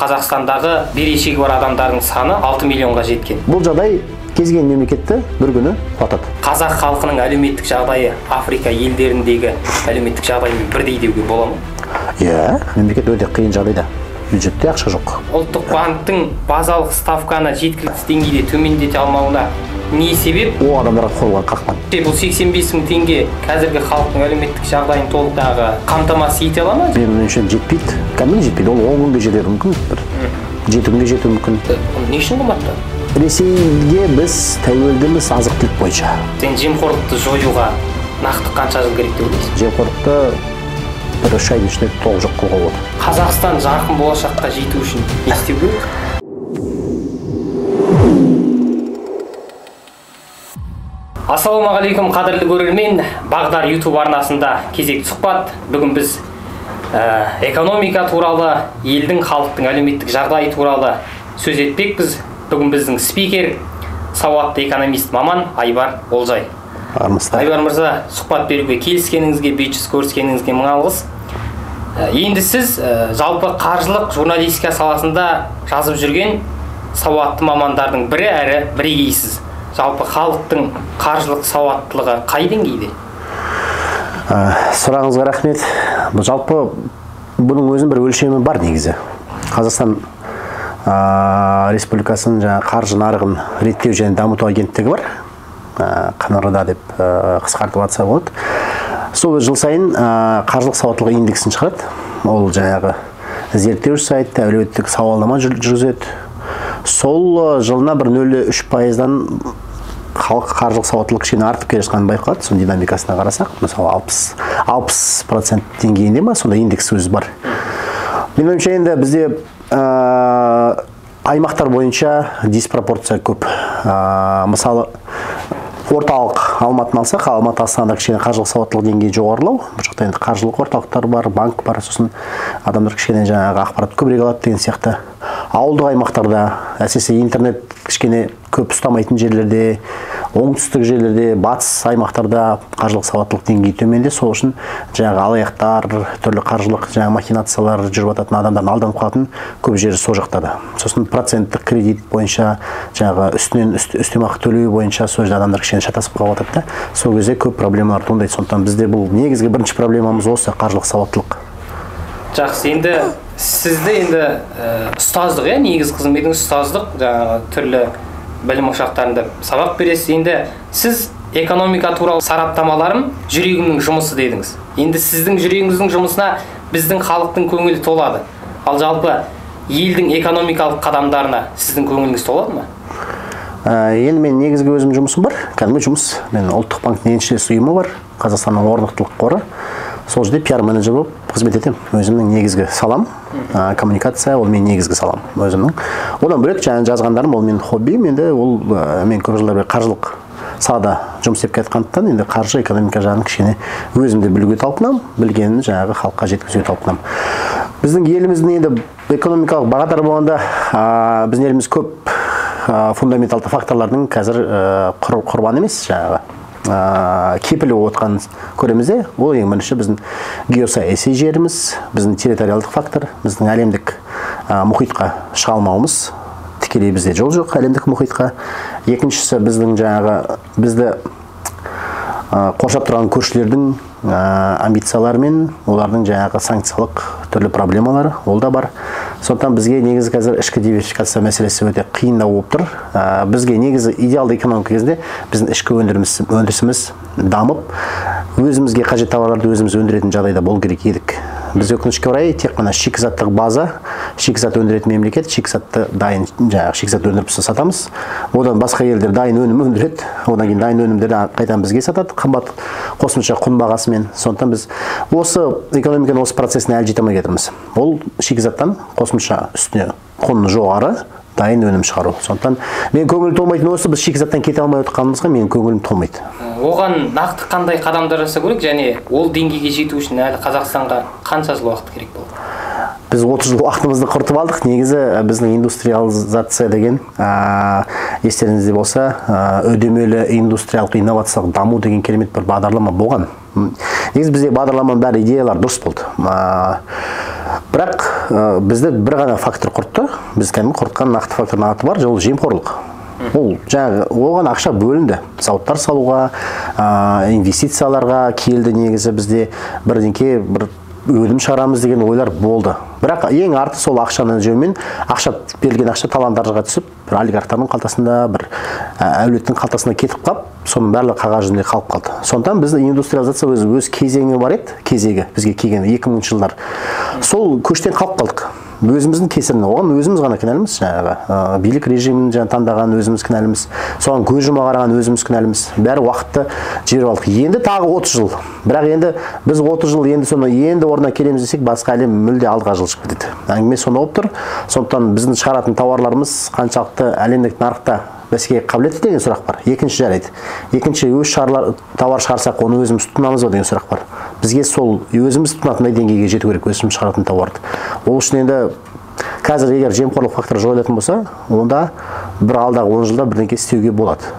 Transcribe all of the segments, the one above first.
Қазақстандағы берешегі бар адамдардың саны 6 миллионға жеткен. Бұл жағдай кез келген мемлекетті бір күні құлатады. Қазақ халқының әлеуметтік жағдайы Африка елдеріндегі әлеуметтік жағдаймен бірдей деуге бола ма? Иә, мемлекет өте қиын жағдайда. Бюджетте ақша жоқ. Ұлттық банктің базалық ставканы жеткілікті деңгейде төмендете алмауына не себеп? О адамдарға қойылған қақпан. Бұл 85 мың теңге қазіргі халықтың әлеуметтік жағдайын толықтағы қамтамасыз ете ала ма? Менің ойымша жетпейді. Кәдімгі жетпейді. Ол 10 күнге жетуі мүмкін, бір 7 күнге жетуі мүмкін. Не үшін қымбаттады? Ресейге біз тәуелдіміз азық-түлік бойынша. Сен жемқорлықты жоюға нақты қанша жыл керек деп ойлайсың? Жемқорлықты бір 3 айдың ішінде толық жоқ қылуға болады. Қазақстан жарқын болашаққа жету үшін не істеу керек? Ассалаумағалейкум, қадірлі көрермен. Бағдар YouTube арнасында кезекті сұхбат. Бүгін біз экономика туралы, елдің, халықтың әлеуметтік жағдайы туралы сөз етпекпіз. Бүгін біздің спикер, сауатты экономист маман Айбар Олжай. Айбар мырза, сұхбат беруге келіскеніңізге, бет жүз көріскеніңізге мың алғыс. Енді сіз жалпы қаржылық журналистика саласында жазып жүрген сауатты мамандардың бірі әрі бірегейсіз. Жалпы халықтың қаржылық сауаттылығы қай деңгейде? Сұрағыңызға рахмет. Жалпы бұның өзінің бір өлшемі бар негізі. Қазақстан Республикасының жаңа қаржы нарығын реттеу және дамыту агенттігі бар. ҚНРДА деп қысқартып атса болады. Сол жыл сайын қаржылық сауаттылық индексін шығарады. Ол жаңағы зерттеу жасайды, әлеуметтік сауалнама жүргізеді. Сол жылына бір 0,3%-дан халық қаржылық сауаттылық кішкене артып келе жатқанын байқалады. Соның динамикасына қарасақ, мысалы 60% деңгейінде ма, сондай индекс өзі бар. Менің ойымша енді бізде аймақтар бойынша диспропорция көп. Мысалы, орталық Алматыны алсақ, Алматы Астанада кішкене қаржылық сауаттылық деңгейі жоғарылау. Бұл жақта енді қаржылық орталықтар бар, банк бар, сосын адамдар кішкене жаңағы ақпарат көбірек алады деген сияқты. Ауылдық аймақтарда, әсіресе интернет кішкене көп ұстамайтын жерлерде, оңтүстік жерлерде, батыс аймақтарда қаржылық сауаттылық деңгейі төменде. Сол үшін жаңағы алаяқтар, түрлі қаржылық жаңағы махинациялар жүріп жататын адамдардың алданып қалатын көп жері сол жақта да. Сосын проценттік кредит бойынша, жаңағы үстінен үстемақы төлеу бойынша сол жерде адамдар кішкене шатасып қалып жатады да. Сол кезде көп проблемалар туындайды. Сондықтан бізде бұл негізгі бірінші проблемамыз осы қаржылық сауаттылық. Жақсы, енді сізді енді ұстаздық, негізгі қызметіңіз ұстаздық, жаңағы түрлі білім ошақтарында сабақ бересіз. Енді сіз экономика туралы сараптамаларым жүрегімнің жұмысы дедіңіз. Енді сіздің жүрегіңіздің жұмысына біздің халықтың көңілі толады. Ал жалпы елдің экономикалық қадамдарына сіздің көңіліңіз толады ма? Енді мен негізгі өзім жұмысым бар, кәдімгі жұмыс. Мен Ұлттық банктің еншілес ұйымы бар, Қазақстанның орнықтылық қоры. Сол жерде пиар-менеджер болып қызмет етемін. Өзімнің негізгі салам, коммуникация, ол менің негізгі салам өзімнің. Одан бөлек жаңа жазғандарым, ол менің хоббиім. Енді ол мен көп жылдар бойы қаржылық салада жұмыс істеп келе жатқандықтан, енді қаржы, экономика жағын кішкене өзім де білуге талпынамын, білгенімді жаңағы халыққа жеткізуге талпынамын. Біздің еліміздің енді экономикалық бағдары болғанда, біздің еліміз көп фундаменталды факторлардың қазір құрбаны емес, жаңағы кепілі болып отқанын көреміз де. Ол ең бірінші біздің геосаяси жеріміз, біздің территориалдық фактор, біздің әлемдік мұхитқа шыға алмауымыз, тікелей бізде жол жоқ әлемдік мұхитқа. Екіншісі біздің жаңағы бізді қоршап тұрған көршілердің амбициялары мен олардың жаңағы санкциялық түрлі проблемалары, ол да бар. Сондықтан бізге негізі қазір ішкі диверсификация мәселесі өте қиындау болып тұр. Бізге негізі идеалды экономика кезінде біздің ішкі өндірісіміз дамып, өзімізге қажет тауарларды өзіміз өндіретін жағдайда болу керек едік. Біз өкінішке орай тек қана шикізаттық база, шикізат өндіретін мемлекет, шикізатты дайын, жаңағы шикізат өндіріп сатамыз. Одан басқа елдер дайын өнім өндіреді, одан кейін дайын өнімдерді қайтадан бізге сатады, қымбат қосымша құн бағасымен. Сондықтан біз осы экономиканың осы процесіне әлі жете алмай жатырмыз. Ол шикізаттан қосымша үстіне құны жоғары дайын өнім шығару. Сондықтан мен көңілім толмайтын осы, біз шикізаттан кете алмай отқанымызға менің көңілім толмайды. Оған нақты қандай қадамдар жасау керек және ол деңгейге жету үшін әлі Қазақстанға қанша жыл уақыт керек болды? Біз 30 жыл уақытымызды құртып алдық. Негізі біздің индустриализация деген, естеріңізде болса, үдемелі индустриялық инновациялық даму деген керемет бір бағдарлама болған. Негізі бізде бағдарламаның бәрі идеялар дұрыс болды. Бірақ бізді бір ғана фактор құртты. Біз кәдімгі құртқан нақты фактордың аты бар, ол жемқорлық. Ол жаңағы оған ақша бөлінді. Зауыттар салуға, инвестицияларға келді негізі бізде бірдеңке бір өнім шығарамыз деген ойлар болды. Бірақ ең арты сол ақшаны жеумен, ақша берілген ақша талан-таражға түсіп, бір олигархтардың қалтасында, бір әулеттің қалтасына кетіп қалып, соның барлығы қағаз жүзінде қалып қалды. Сондықтан біздің индустриализация өз кезеңі бар еді, кезегі бізге келген 2000 жылдар. Сол көштен қалып қалдық. Өзіміздің кесірінен, оған өзіміз ғана кінәліміз, жаңағы билік режимін жаңа таңдаған өзіміз кінәліміз, соған көз жұма қараған өзіміз кінәліміз. Бәрі уақытты жіберіп алдық. Енді тағы 30 жыл. Бірақ енді біз 30 жыл енді соны енді орнына келеміз десек, басқа әлем мүлде алдыға жылжып кетеді. Әңгіме соны болып тұр. Сондықтан біздің шығаратын тауарларымыз қаншалықты әлемдік нарықта бәсекеге қабілетті деген сұрақ бар. Екінші жарайды. Екінші, өз тауар шығарсақ, оны өзіміз тұтынамыз ба деген сұрақ бар. Бізге сол өзіміз тұтынатындай деңгейге жету керек, өзіміз шығаратын тауарды. Ол үшін енді қазір егер жемқорлық факторы жойылатын болса, онда бір алдағы 10 жылда бірдеңке істеуге болады.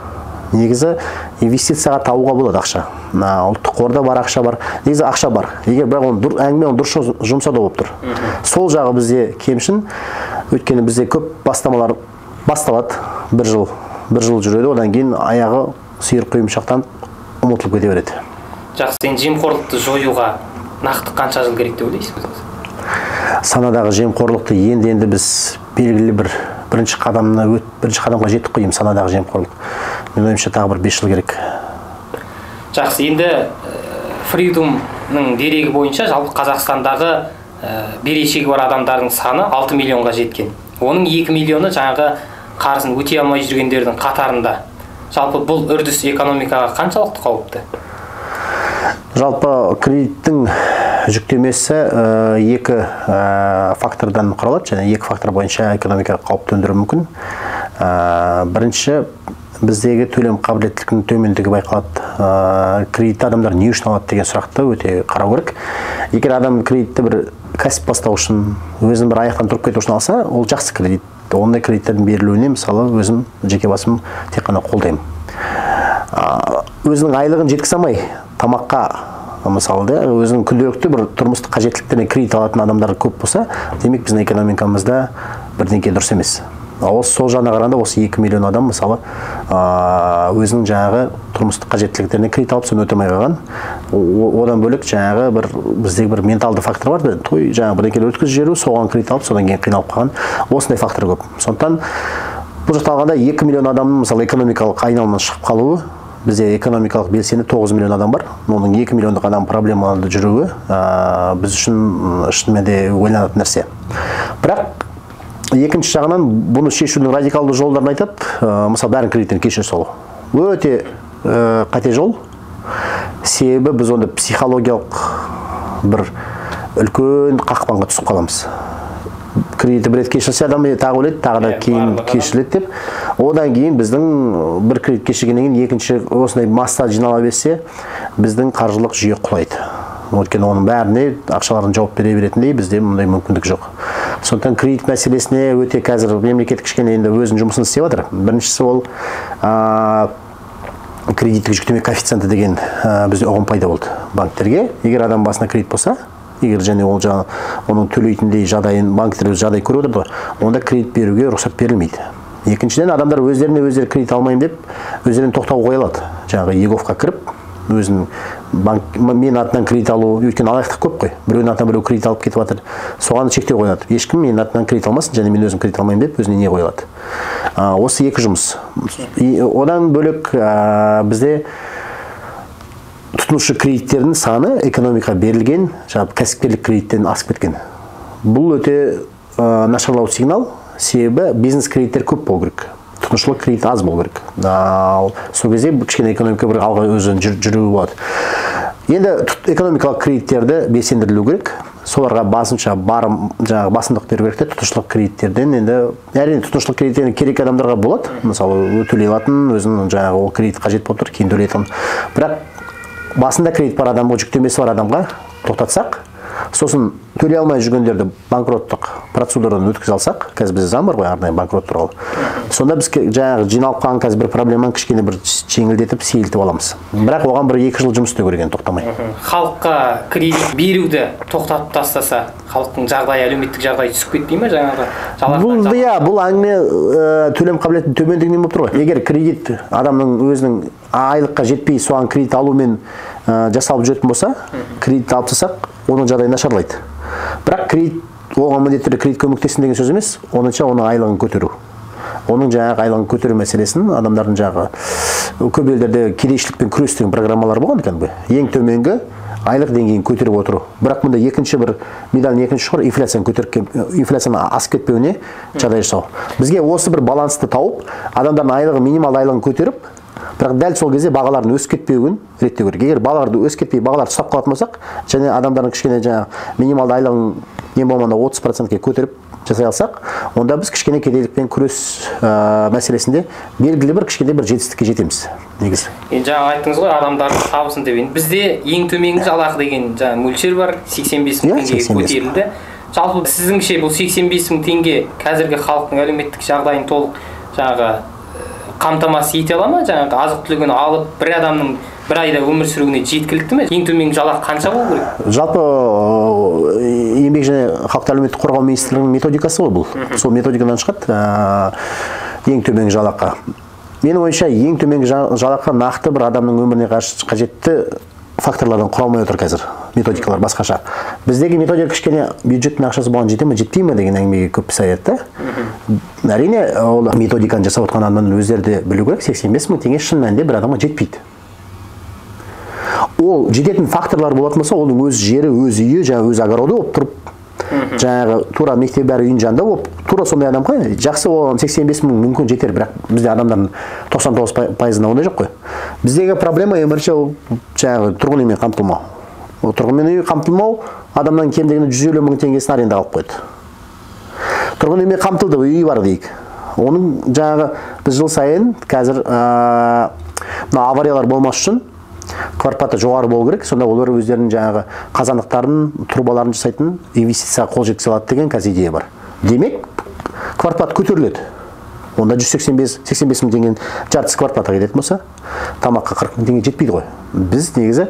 Негізі инвестицияға табуға болады ақша. Ұлттық қорда бар, ақша бар. Негізі ақша бар. Егер бірақ оны әңгіме оны дұрыс жұмсауда болып тұр. Сол жағы бізде кемшін. Өйткені бізде көп бастамалар басталады, бір жыл жүреді, одан кейін аяғы сиыр құйымшақтан ұмытылып кете береді. Жақсы, енді жемқорлықты жоюға нақты қанша жыл керек деп ойлайсыз өзіңіз? Санадағы жемқорлықты енді біз белгілі бір бірінші қадамға жеттік қой, санадағы жемқорлық. Менің ойымша тағы бір 5 жыл керек. Жақсы, енді Freedomның дерегі бойынша жалпы Қазақстандағы берешегі бар адамдардың саны 6 миллионға жеткен. Оның 2 миллионы жаңағы қарызын өтей алмай жүргендердің қатарында. Жалпы бұл үрдіс экономикаға қаншалықты қауіпті? Жалпы кредиттің жүктемесі екі фактордан құралады, және екі фактор бойынша экономикаға қауіп төндіруі мүмкін. Бірінші, біздегі төлем қабілеттіліктің төмендігі байқалады. Кредитті адамдар не үшін алады деген сұрақты өте қарау керек. Егер адам кредитті бір кәсіп бастау үшін, өзін бір аяқтан тұрып кету үшін алса, ол жақсы кредит. Ондай кредиттердің берілуіне, мысалы, өзім жеке басым тек қана қолдаймын. Өзінің айлығын жеткізе алмай тамаққа, мысалы, да, өзінің күнделікті бір тұрмыстық қажеттіліктеріне кредит алатын адамдар көп болса, демек біздің экономикамызда бірдеңке дұрыс емес. Осы сол жағына қарағанда осы 2 миллион адам, мысалы, өзінің жаңағы тұрмыстық қажеттіліктеріне кредит алып, соны өтемей қалған. Одан бөлек жаңағы бір біздегі бір менталды фактор бар, той жаңағы бірдеңелер өткізіп жіберу, соған кредит алып, содан кейін қиналып қалған. Осындай фактор көп. Сондықтан бұл жақта алғанда 2 миллион адамның, мысалы, экономикалық айналымнан шығып қалуы, бізде экономикалық белсенді 9 миллион адам бар. Оның 2 миллиондық адам проблемаларда жүруі біз үшін шынымен де ойланатын нәрсе. Бірақ екінші жағынан бұны шешудің радикалды жолдарын айтады. Мысалы, бәрін кредиттен кешіре салу. Өте қате жол. Себебі біз онда психологиялық бір үлкен қақпанға түсіп қаламыз. Кредиті бір рет кешірсе адам тағы ойлайды, тағы да кейін кешіріледі деп. Одан кейін біздің бір кредит кешіргеннен кейін екінші осындай масса жинала берсе, біздің қаржылық жүйе құлайды. Өйткені оның бәріне ақшаларын жауап бере беретіндей бізде мұндай мүмкіндік жоқ. Сондықтан кредит мәселесіне өте қазір мемлекет кішкене енді өзінің жұмысын істеп жатыр. Біріншісі ол кредиттік жүктеме коэффициенті деген бізде ұғым пайда болды банктерге. Егер адам басына кредит болса, егер және ол жаңа оның төлейтіндей жағдайын банктер өз жағдай көріп отырды ғой, онда кредит беруге рұқсат берілмейді. Екіншіден, адамдар өздеріне өздері кредит алмаймын деп өздеріне тоқтау қоя алады. Жаңағы еговқа кіріп, өзінің банк мен атынан кредит алу, өйткені алаяқтық көп қой. Біреудің атынан біреу кредит алып кетіп жатыр. Соған шектеу қойылады. Ешкім менің атынан кредит алмасын, және мен өзім кредит алмаймын деп өзіне не қойылады. Осы екі жұмыс. Одан бөлек бізде тұтынушы кредиттерінің саны экономикаға берілген, жаңағы кәсіпкерлік кредиттерден асып кеткен. Бұл өте нашарлау сигнал, себебі бизнес кредиттер көп болу керек. Тұтынушылық кредит аз болу керек. Ал сол кезде кішкене экономика бір алға өзін жүруі болады. Енді экономикалық кредиттерді белсендірілу керек. Соларға басымша жаңағы басымдық беру керек те, тұтынушылық кредиттерден енді әрине тұтынушылық кредиттерін керек адамдарға болады. Мысалы, төлей алатын, өзінің жаңағы ол кредит қажет болып тұр, кейін төлейтін. Бірақ басында кредит бар адамға, жүктемесі бар адамға тоқтатсақ, Сосын төлей алмай жүргендерді банкроттық процедурадан өткізе алсақ, қазір бізде заң бар ғой арнайы банкрот туралы. Сонда біз жаңағы жиналып қалған қазір бір проблеманы кішкене бір жеңілдетіп, сейілтіп аламыз. Бірақ оған бір 2 жыл жұмыс істеу керек енді, тоқтамай. Халыққа кредит беруді тоқтатып тастаса, халықтың жағдайы, әлеуметтік жағдайы түсіп кетпей ме жаңағы? Бұл иә, бұл әңгіме төлем қабілетінің төмендігінен болып тұр ғой. Егер кредит адамның өзінің айлыққа жетпей соған кредит алумен жасалып жүретін болса, кредит алып тастасақ, оның жағдайы нашарлайды. Бірақ кредит оған міндетті түрде кредит көмектессін деген сөз емес, онынша оның айлығын көтеру. Оның жаңағы айлығын көтеру мәселесін адамдардың жағы көп елдерде кедейшілікпен күрес деген программалар болған кәдімгі. Ең төменгі айлық деңгейін көтеріп отыру. Бірақ мұнда екінші бір медальдің екінші ұшы, инфляцияны көтеріп, инфляцияны асып кетпеуіне жағдай жасау. Бізге осы бір балансты тауып, адамдардың айлығы, минималды айлығын көтеріп, бірақ дәл сол кезде бағалардың өсіп кетпеуін реттеу керек. Егер бағаларды өсіп кетпей, бағаларды ұстап қалатын болсақ, және адамдардың кішкене жаңағы минималды айлығын ең болмағанда 30%-ке көтеріп жасай алсақ, онда біз кішкене кедейлікпен күрес мәселесінде белгілі бір кішкене бір жетістікке жетеміз негізі. Енді жаңа айттыңыз ғой адамдардың табысын деп. Енді бізде ең төменгі жалақы деген жаңа мөлшер бар, 85 мың теңгеге көтерілді. Жалпы сіздіңше бұл 85 мың теңге қазіргі халықтың әлеуметтік жағдайын толық жаңағы қамтамасыз ете ала ма? Жаңағы азық-түлігін алып бір адамның бір айда өмір сүруіне жеткілікті ме? Ең төменгі жалақы қанша болу керек? Жалпы Еңбек және халықты әлеуметтік қорғау министрлігінің методикасы ғой бұл. Сол методикадан шығады ең төменгі жалақы. Менің ойымша ең төменгі жалақы нақты бір адамның өміріне қажетті факторлардан құралмай отыр қазір. Методикалар басқаша. Біздегі методика кішкене бюджеттің ақшасы бұған жете ме, жетпей ме деген әңгімеге көп саяды да. Әрине, ол методиканы жасап отқан адамның өздері де білу керек, 85 мың теңге шын мәнінде бір адамға жетпейді. Ол жететін факторлар болатын болса, оның өз жері, өз үйі, жаңағы өз огороды болып тұрып, жаңағы тура мектеп бәрі үйінің жанында болып, тура сондай адамға жақсы оған 85 мың мүмкін жетер, бірақ бізде адамдардың 99%-ында ондай жоқ қой. Біздегі проблема ең бірінші ол жаңағы тұрғын үймен қамтылмау. Ол тұрғын үй қамтылмау адамнан кем дегенде 150 мың теңгесін арендаға алып қойды. Тұрғын үймен қамтылды, үй бар дейік. Оның жаңағы біз жыл сайын қазір мына авариялар болмас үшін квартплата жоғары болу керек, сонда олар өздерінің жаңағы қазандықтарын, трубаларын жасайтын инвестицияға қол жеткізе алады деген қазір идея бар. Демек, квартплата көтеріледі. Онда 185 мың теңгенің жартысы квартплатаға кететін болса, тамаққа 40 мың теңге жетпейді ғой. Біз негізі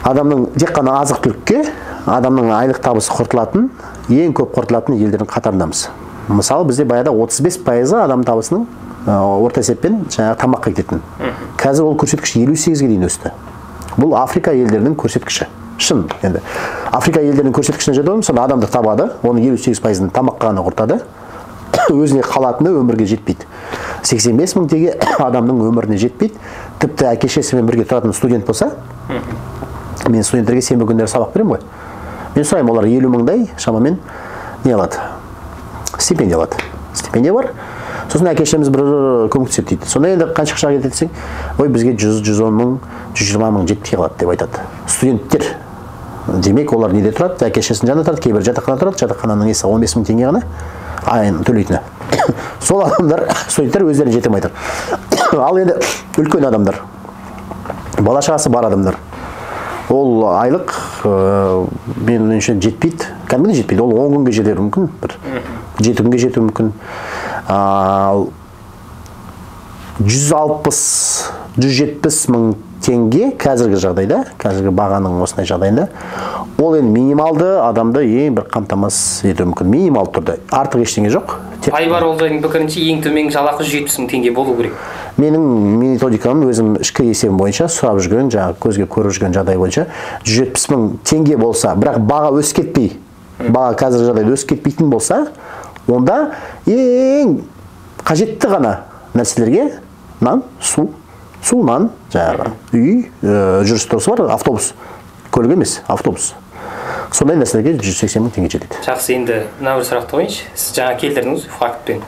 адамның тек қана азық-түлікке адамның айлық табысы құртылатын, ең көп құртылатын елдердің қатарындамыз. Мысалы, бізде баяғыда 35% адам табысының орта есеппен жаңағы тамаққа кететін. Қазір ол көрсеткіш 58-ге дейін өсті. Бұл Африка елдерінің көрсеткіші. Шын енді. Африка елдерінің көрсеткішіне жетеді, сонда адамды табады, оның 58%-ын тамаққа ғана құртады. Өзіне қалатыны өмірге жетпейді. 85 мың теңге адамның өміріне жетпейді. Тіпті әке шешесімен бірге тұратын студент болса, мен студенттерге сенбі күндері сабақ беремін ғой. Мен сұраймын, олар 50 мыңдай шамамен не алады? Стипендия алады. Стипендия бар. Сосын әке шешеміз бір көмектеседі дейді. Сонда енді қанша ақша кетеді десең, ой бізге 100, 110 мың, 120 мың жетпей қалады деп айтады. Студенттер. Демек, олар неде тұрады? Әке шешесінің жанында тұрады, кейбір жатақханада тұрады. Жатақхананың несі 15 мың теңге ғана айын төлейтіні. Сол адамдар, студенттер өздеріне жете алмай тұр. Ал енді үлкен адамдар, бала шағасы бар адамдар, ол айлық менің ойымша жетпейді, кәдімгідей жетпейді. Ол 10 күнге жетуі мүмкін, бір 7 күнге жетуі мүмкін. Ал 160, 170 мың теңге қазіргі жағдайда, қазіргі бағаның осындай жағдайында, ол енді минималды адамды ең бір қамтамасыз етуі мүмкін. Минималды түрде. Артық ештеңе жоқ. Айбар Олжайдың пікірінше ең төменгі жалақы 170 мың теңге болу керек. Менің методикам өзім ішкі есебім бойынша сұрап жүрген, жаңағы көзге көріп жүрген жағдай бойынша 170 мың теңге болса, бірақ баға өсіп кетпей, баға қазіргі жағдайда өсіп кетпейтін болса, онда ең қажетті ғана нәрселерге нан, су, нан, жаңағы үй, жүріс тұрысы бар, автобус, көлік емес, автобус. Сондай нәрселерге 180 мың теңге жетеді. Жақсы, енді мына бір сұрақты қояйыншы. Сіз жаңа келтірдіңіз фактпен.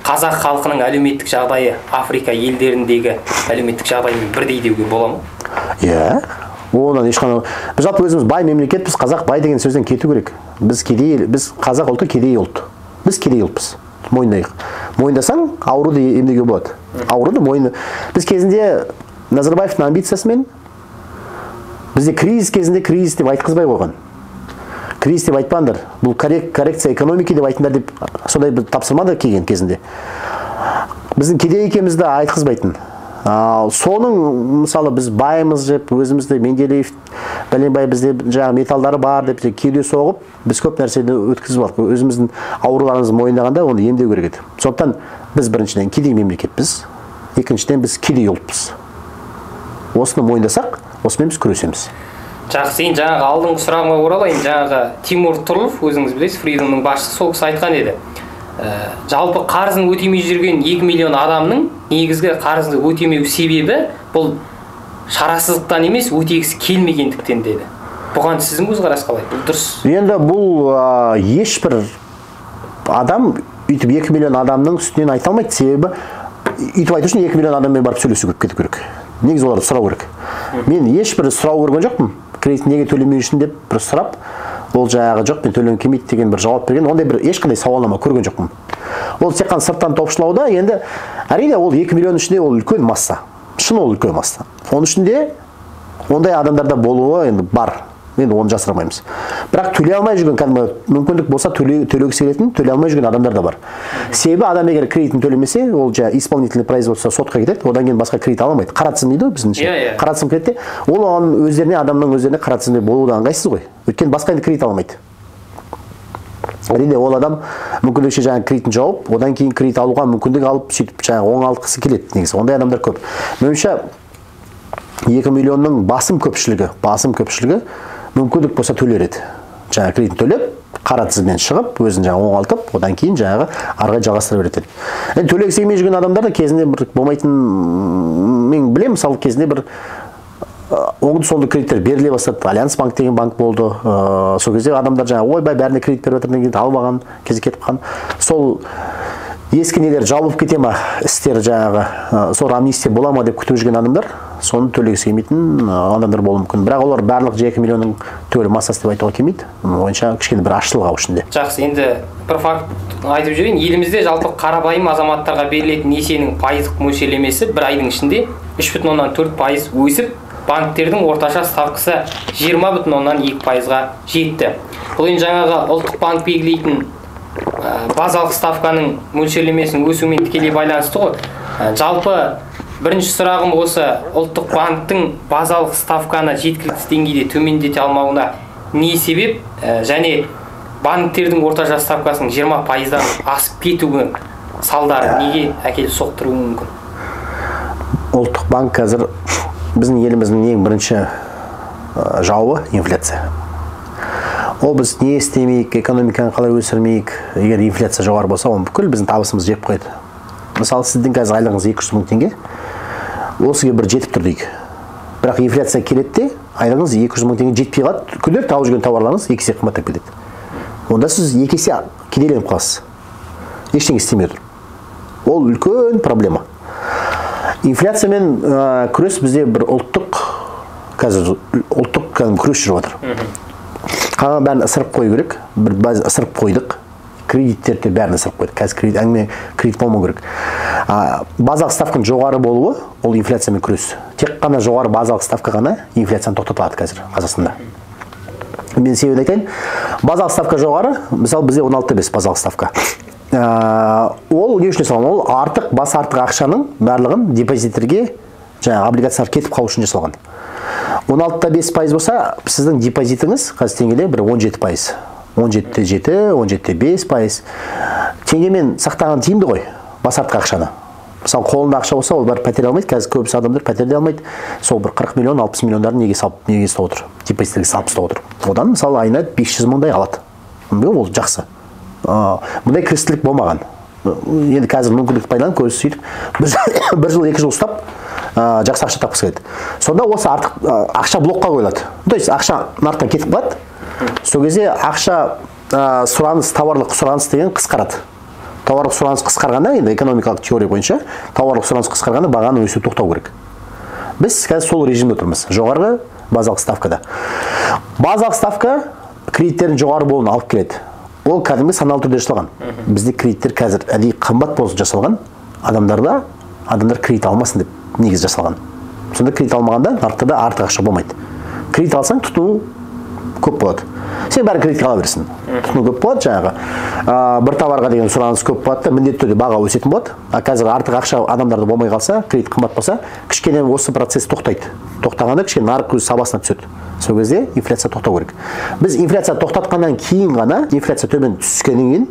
Қазақ халқының әлеуметтік жағдайы Африка елдеріндегі әлеуметтік жағдаймен бірдей деуге бола ма? Иә. Онан ешқандай. Біз жалпы өзіміз бай мемлекетпіз, қазақ бай деген сөзден кету керек. Біз кедей, біз қазақ ұлты кедей ұлт. Біз кедей ұлтпыз. Мойындайық. Мойындасаң, ауруды емдеуге болады. Ауруды мойын. Біз кезінде Назарбаевтың амбициясымен бізде кризис кезінде кризис деп айтқызбай қойған. Кризис деп айтпаңдар, бұл коррекция экономики деп айтыңдар деп сондай бір тапсырма да келген кезінде. Біздің кедей екенімізді айтқызбайтын. Соның мысалы біз байымыз деп өзімізді Менделеев бәленбай бізде жаңағы металдары бар деп кеуде соғып біз көп нәрсені өткізіп алдық. Өзіміздің ауруларымызды мойындағанда оны емдеу керек еді. Сондықтан біз біріншіден кедей мемлекетпіз, екіншіден біз кедей ұлтпыз. Осыны мойындасақ, осымен біз күресеміз. Жақсы, енді жаңағы алдыңғы сұрағыма оралайын. Жаңағы Тимур Тұрлов, өзіңіз білесіз, Фридомның басшысы, сол кісі айтқан еді. Жалпы қарызын өтемей жүрген 2 миллион адамның негізгі қарызды өтемеу себебі бұл шарасыздықтан емес, өтегісі келмегендіктен деді. Бұған сіздің көзқарас қалай? Бұл дұрыс? Енді бұл ешбір адам үйтіп 2 миллион адамның үстінен айта алмайды. Себебі үйтіп айту үшін 2 миллион адаммен барып сөйлесу кету керек. Негізі оларды сұрау керек. Мен ешбір сұрау көрген жоқпын. Кредит неге төлемеу үшін деп бір сұрап, ол жаңағы жоқ, мен төлегім келмейді деген бір жауап берген, ондай бір ешқандай сауалнама көрген жоқпын. Ол тек қана сырттан топшылауда. Енді әрине ол 2 миллион ішінде ол үлкен масса. Шын ол үлкен масса. Оның ішінде ондай адамдарда болуы енді бар. Енді оны жасырмаймыз. Бірақ төлей алмай жүрген, кәдімгі мүмкіндік болса төлегісі келетін, төлей алмай жүрген адамдар да бар. Себебі адам егер кредитін төлемесе, ол жаңа исполнительный производство сотқа кетеді, одан кейін басқа кредит ала алмайды. Қара тізім дейді ғой біздің ше. Қара тізім кетеді. Ол оған өздеріне, адамның өздеріне қара тізімде болуы да ыңғайсыз ғой. Өйткені басқа енді кредит ала алмайды. Әрине ол адам мүмкіндікше жаңа кредитін жауып, одан кейін кредит алуға мүмкіндік алып, сөйтіп жаңа оңалтқысы келеді негізі. Ондай адамдар көп. Меніңше 2 миллионның басым көпшілігі мүмкіндік болса төлер еді. Жаңа кредитін төлеп, қара тізімнен шығып, өзін жаңа оңалтып, одан кейін жаңағы ары қарай жалғастыра береді. Енді төлегісі келмей жүрген адамдар да кезінде бір болмайтын, мен білемін, мысалы кезінде бір оңды-солды кредиттер беріле бастады. Альянс банк деген банк болды. Сол кезде адамдар жаңа ойбай бәріне кредит беріп жатыр деген алып алған, кезі кетіп қалған. Сол ескі нелер жабылып кете ма, істер жаңағы, сол амнистия бола ма деп күтіп жүрген адамдар, соны төлегісі келмейтін адамдар болуы мүмкін. Бірақ олар барлық 2 миллионның түгел массасы деп айтуға келмейді. Ойынша кішкене бір ашылық ау ішінде. Жақсы, енді бір факт айтып жіберейін. Елімізде жалпы қарапайым азаматтарға берілетін несиенің пайыздық мөлшерлемесі бір айдың ішінде 3,4% өсіп, банктердің орташа ставкасы 20,2%-ға жетті. Бұл енді жаңағы ұлттық банк белгілейтін базалық ставканың мөлшерлемесінің өсуімен тікелей байланысты ғой. Жалпы бірінші сұрағым осы, ұлттық банктің базалық ставканы жеткілікті деңгейде төмендете алмауына не себеп, және банктердің орташа ставкасының 20%-дан асып кетуінің салдары неге әкеліп соқтыруы мүмкін? Ұлттық банк қазір біздің еліміздің ең бірінші жауы инфляция. Ол біз не істемейік, экономиканы қалай өсірмейік, егер инфляция жоғары болса, оны бүкіл біздің табысымыз жеп қояды. Мысалы, сіздің қазір айлығыңыз 200 мың теңге, ол сізге бір жетіп тұр дейік. Бірақ инфляция келеді де, айлығыңыз 200 мың теңге жетпей қалады, күнделікті алып жүрген тауарларыңыз 2 есе қымбаттап кетеді. Онда сіз 2 есе кедейленіп қаласыз. Ештеңе істемей отыр. Ол үлкен проблема. Инфляциямен күрес бізде бір ұлттық, қазір ұлттық кәдімгі күрес жүріп жатыр. Қалған бәрін ысырып қою керек. Бір баз ысырып қойдық. Кредиттерді бәрін ысырып қойдық. Қазір кредит, әңгіме кредит болмау керек. Базалық ставканың жоғары болуы ол инфляциямен күрес. Тек қана жоғары базалық ставка ғана инфляцияны тоқтата алады қазір Қазақстанда. Мен себебін айтайын. Базалық ставка жоғары, мысалы бізде 16,5 базалық ставка. Ол не үшін жасалған? Ол артық, бас артық ақшаның барлығын депозиттерге, жаңағы облигациялар кетіп қалу үшін жасалған. 16,5% болса, сіздің депозитіңіз қазір теңгеде бір 17%. 17,7, 17,5%. Теңгемен сақтаған тиімді ғой, бас артық ақшаны. Мысалы, қолында ақша болса, ол бар пәтер алмайды. Қазір көбісі адамдар пәтер де алмайды. Сол бір 40 миллион, 60 миллиондарын неге салып, неге ұстап отыр? Депозиттерге салып ұстап отыр. Одан мысалы айына 500 мыңдай алады. Ол жақсы. Мұндай кірістілік болмаған. Енді қазір мүмкіндікті пайдаланып, көбісі сөйтіп бір жыл, 2 жыл ұстап, жақсы ақша тапқысы келеді. Сонда осы артық ақша блокқа қойылады. То есть ақша нарықтан кетіп қалады. Сол кезде ақша сұраныс, тауарлық сұраныс деген қысқарады. Тауарлық сұраныс қысқарғанда, енді экономикалық теория бойынша, тауарлық сұраныс қысқарғанда бағаның өсуі тоқтау керек. Біз қазір сол режимде тұрмыз. Жоғарғы базалық ставкада. Базалық ставка кредиттердің жоғары болуын алып келеді. Ол кәдімгі саналы түрде жасалған. Бізде кредиттер қазір әдейі қымбат болсын жасалған. Адамдарда, адамдар кредит алмасын деп негіз жасалған. Сонда кредит алмағанда нарықта да артық ақша болмайды. Кредит алсаң тұтыну көп болады. Сен бәрін кредитке ала бересің. Тұтыну көп болады жаңағы. Бір товарға деген сұраныс көп болады да, міндетті түрде баға өсетін болады. А қазір артық ақша адамдарда болмай қалса, кредит қымбат болса, кішкене осы процесс тоқтайды. Тоқтағанда кішкене нарық өз сабасына түседі. Сол кезде инфляция тоқтау керек. Біз инфляция тоқтатқаннан кейін ғана, инфляция төмен түскеннен кейін,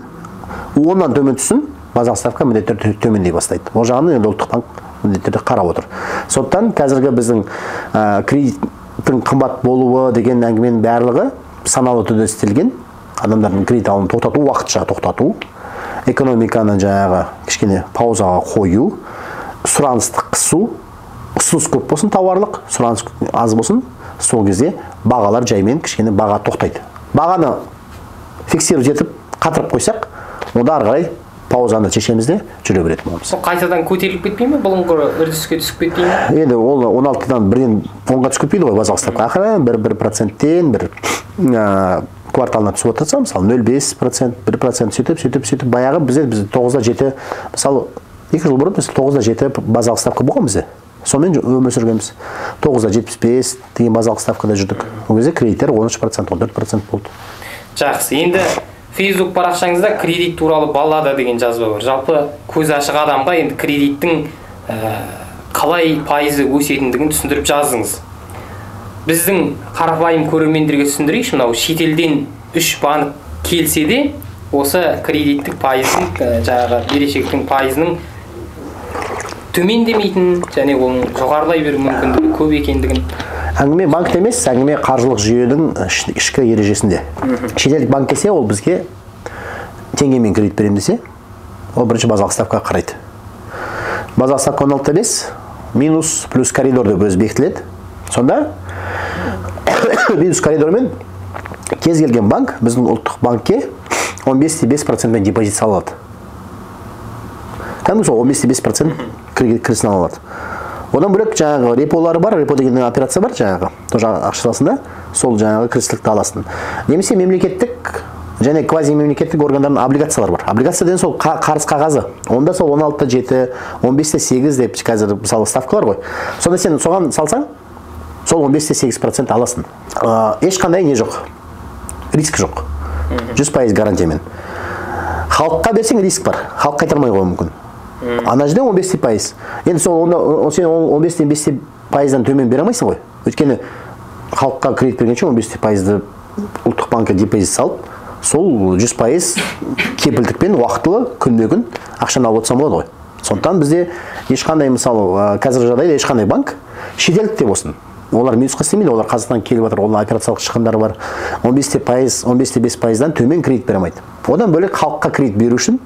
оннан төмен түссін, базалық ставка міндетті түрде төмендей бастайды. Ол жағын енді ұлттық банк міндетті түрде қарап отыр. Сондықтан қазіргі біздің кредиттің қымбат болуы деген әңгіменің барлығы саналы түрде істелген. Адамдардың кредит алуын тоқтату, уақытша тоқтату, экономиканы жаңағы кішкене паузаға қою, сұранысты қысу, ұсыныс көп болсын тауарлық, сұраныс аз болсын, сол кезде бағалар жаймен кішкене баға тоқтайды. Бағаны фиксировать етіп қатырып қойсақ, онда ары қарай паузаны шешеміз де жүре беретін боламыз. Сол қайтадан көтеріліп кетпей ме? Бұрынғы үрдіске түсіп кетпей ме? Енді ол 16-дан бірден 10-ға түсіп кетпейді ғой базалық ставка. Ақыры 1%-тен бір кварталына түсіп отырса, мысалы 0,5%, 1% сөйтіп, баяғы бізде біз 9-7, мысалы 2 жыл бұрын біз 9-7 базалық ставка болған бізде. Сонымен өмір сүргенбіз. 9-75 деген базалық ставкада жүрдік. Ол кезде кредиттер 13%, 14% болды. Жақсы. Енді Facebook парақшаңызда кредит туралы баллада деген жазба бар. Жалпы көзі ашық адамға енді кредиттің қалай пайызы өсетіндігін түсіндіріп жаздыңыз. Біздің қарапайым көрермендерге түсіндірейікші, мынау шетелден 3 банк келсе де, осы кредиттік пайыздың, жаңағы берешектің пайызының төмендемейтін және оның жоғарылай беру мүмкіндігі көп екендігін. Әңгіме банкте емес, әңгіме қаржылық жүйенің ішкі ережесінде. Шетелдік банк келсе, ол бізге теңгемен кредит беремін десе, ол бірінші базалық ставкаға қарайды. Базалық ставка 16,5, минус плюс коридор деп өзі бекітіледі. Сонда минус коридормен кез келген банк біздің ұлттық банкке 15,5%-мен депозит сала алады. Кәдімгі сол 15,5% кірісін ала алады. Одан бөлек жаңағы реполары бар, репо деген операция бар жаңағы, тоже ақша саласың да, сол жаңағы кірістілікті аласың. Немесе мемлекеттік және квазимемлекеттік органдардың облигациялары бар. Облигация деген сол қарыз қағазы. Онда сол 16,7, 15,8 деп қазір мысалы ставкалар ғой. Сонда сен соған салсаң, сол 15,8% аласың. Ешқандай не жоқ, риск жоқ. 100% гарантиямен. Халыққа берсең риск бар, халық қайтармай қоюы мүмкін. Ана жерде 15%. Енді сол онда сен 15,5%-дан төмен бере алмайсың ғой. Өйткені халыққа кредит бергенше 15%-ды ұлттық банкке депозит салып, сол 100% кепілдікпен уақытылы күнбе-күн ақшаны алып отырсам болады ғой. Сондықтан бізде ешқандай, мысалы, қазіргі жағдайда ешқандай банк шетелдік те болсын, олар минусқа істемейді, олар Қазақстаннан келіп жатыр, олардың операциялық шығындары бар. 15%, 15,5%-дан төмен кредит бере алмайды. Одан бөлек халыққа кредит беру үшін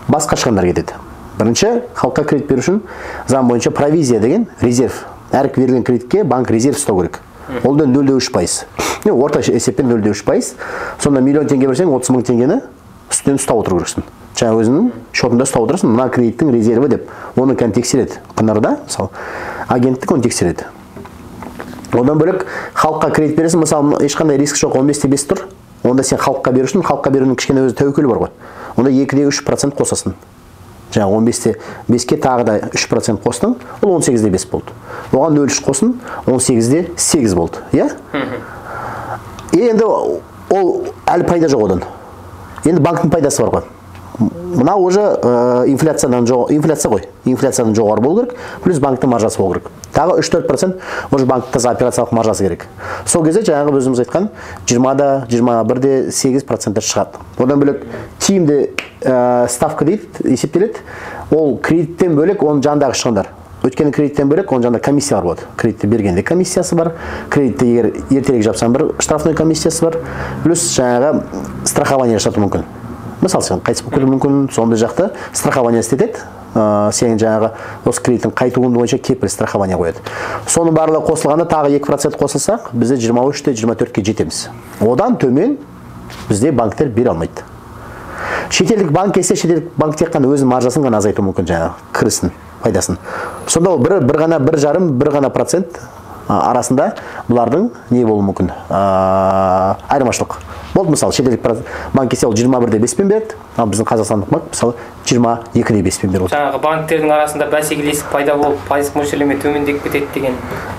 басқа шығындар кетеді. Бірінші, халыққа кредит беру үшін заң бойынша провизия деген резерв. Әр берілген кредитке банк резерв ұстау керек. Ол да 0,3%. Орташа есеппен 0,3%. Сонда миллион теңге берсең, 30 мың теңгені үстінен ұстап отыру керексің. Жаңа өзінің шотында ұстап отырасың, мына кредиттің резерві деп. Оны кәдімгі тексереді. ҚНР-да, мысалы, агенттік оны тексереді. Одан бөлек халыққа кредит бересің, мысалы, ешқандай риск жоқ, 15,5 тұр. Онда сен халыққа беру үшін, халыққа берудің кішкене өзі тәуекелі бар ғой. Онда 2,3% қосасың. Жаңа 15,5-ке тағы да 3% қостың, ол 18,5 болды. Оған 0,3 қосын, 18,8 болды, иә? Енді ол әлі пайда жоқ одан. Енді банктің пайдасы бар ғой. Мына уже инфляциядан инфляция ғой. Инфляциядан жоғары болу керек, плюс банктің маржасы болу керек. Тағы 3-4% уже банктің таза операциялық маржасы керек. Сол кезде жаңағы өзіміз айтқан 20-21,8% шығады. Одан бөлек тиімді ставка дейді, есептеледі. Ол кредиттен бөлек оның жанындағы шығындар. Өйткені кредиттен бөлек оның жанында комиссиялар болады. Кредитті бергенде комиссиясы бар, кредитті егер ертерек жапсаң бір штрафной комиссиясы бар, плюс жаңағы страхование жасату мүмкін. Мысалы, сен қайтыс болып кетуі мүмкін, сондай жақта страхование істетеді. Сенің жаңағы осы кредиттің қайтуын бойынша кепіл страхование қояды. Соның барлығы қосылғанда тағы 2% қосылсақ, бізде 23-24-ке жетеміз. Одан төмен бізде банктер бере алмайды. Шетелдік банк келсе, шетелдік банк тек қана өзінің маржасын ғана азайтуы мүмкін, жаңағы кірісін, пайдасын. Сонда ол бір ғана, бір жарым, бір ғана процент арасында бұлардың не болуы мүмкін? Айырмашылық. Болды, мысалы, шетелдік банк келсе, ол 21,5-пен береді, ал біздің қазақстандық банк, мысалы, 22,5-пен беріп отыр. Жаңағы банктердің арасында бәсекелестік пайда болып, пайыздық мөлшерлеме төмендеп кетеді деген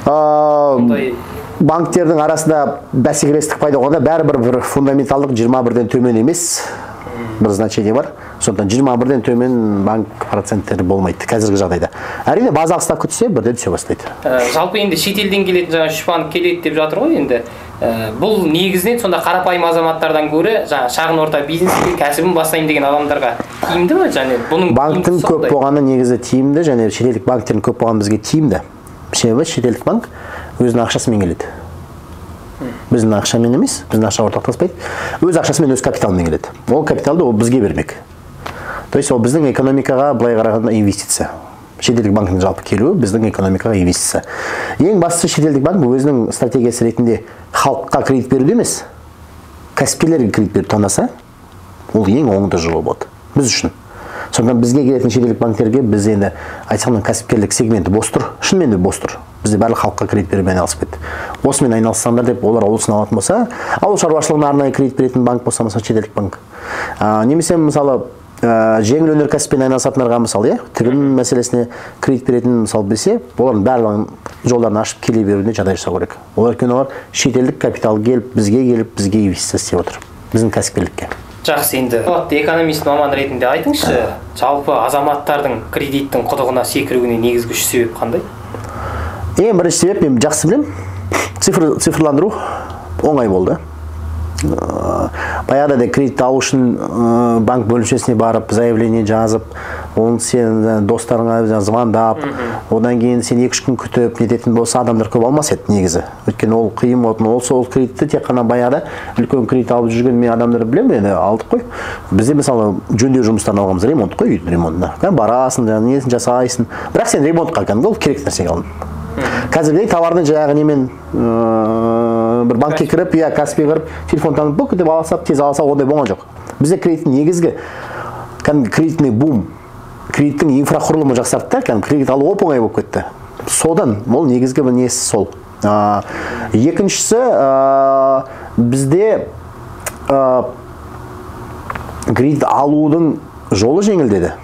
ондай Банктердің арасында бәсекелестік пайда болғанда бәрібір бір фундаменталдық 21-ден төмен емес бір значение бар. Сондықтан 21-ден төмен банк проценттері болмайды қазіргі жағдайда. Әрине базалық ставка түссе, бірден түсе бастайды. Жалпы енді шетелден келетін жаңа 3 банк келеді деп жатыр ғой енді. Бұл негізінен сонда қарапайым азаматтардан гөрі жаңа шағын орта бизнеске кәсібін бастайын деген адамдарға тиімді ме? Және бұның банктің көп болғаны негізі тиімді, және шетелдік банктердің көп болғаны бізге тиімді. Себебі шетелдік банк өзінің ақшасымен келеді. Біздің ақшамен емес, біздің ақша ортақтаспайды. Өз ақшасымен, өз капиталымен келеді. Ол капиталды ол бізге бермек. То есть ол біздің экономикаға былай қарағанда инвестиция. Шетелдік банктің жалпы келуі біздің экономикаға инвестиция. Ең бастысы шетелдік банк өзінің стратегиясы ретінде халыққа кредит беруді емес, кәсіпкерлерге кредит беруді таңдаса, ол ең оңды жолы болады біз үшін. Сондықтан бізге келетін шетелдік банктерге біз енді айтсақ, мына кәсіпкерлік сегменті бос тұр, шынымен де бос тұр. Бізде барлық халыққа кредит берумен айналысып кетті. Осымен айналыссаңдар деп олар осыны алатын болса, ауыл шаруашылығына арнайы кредит беретін банк болса, мысалы шетелдік банк. Немесе мысалы жеңіл өнеркәсіппен айналысатындарға, мысалы, тігін мәселесіне кредит беретін мысалы білсе, олардың барлығын жолдарын ашып келе беруіне жағдай жасау керек. Олар өйткені олар шетелдік капитал келіп, бізге келіп, бізге инвестиция істеп отыр, біздің кәсіпкерлікке. Жақсы, енді экономист маман ретінде айтыңызшы, жалпы азаматтардың кредиттің құдығына секіруіне негізгі үш себеп қандай? Ең бірінші себеп, мен жақсы білемін, цифрландыру оңай болды. Баяғыда да кредит алу үшін банк бөлімшесіне барып, заявление жазып, оны сен достарыңа звондап, одан кейін сен 2-3 күн күтіп нететін болса, адамдар көп алмас еді негізі. Өйткені ол қиын болатын. Ол сол кредитті тек қана баяғыда үлкен кредит алып жүрген мен адамдар білемін, енді алдық қой. Бізде мысалы жөндеу жұмыстарын алғанбыз, ремонт қой, үйдің ремонтына. Барасың, несін жасайсың. Бірақ сен ремонтқа кәдімгі ол керек нәрсеге алдың. Қазіргідей товардың жаңағы немен бір банкке кіріп, я Каспиге кіріп, телефон танып бүк деп ала салып, тез ала салып, ондай болған жоқ. Бізде кредиттің негізгі кәдімгі кредитный бум, кредиттің инфрақұрылымы жақсарды да, кәдімгі кредит алу оп-оңай болып кетті. Содан ол негізгі бір несі сол. Екіншісі, бізде кредит алудың жолы жеңілдеді.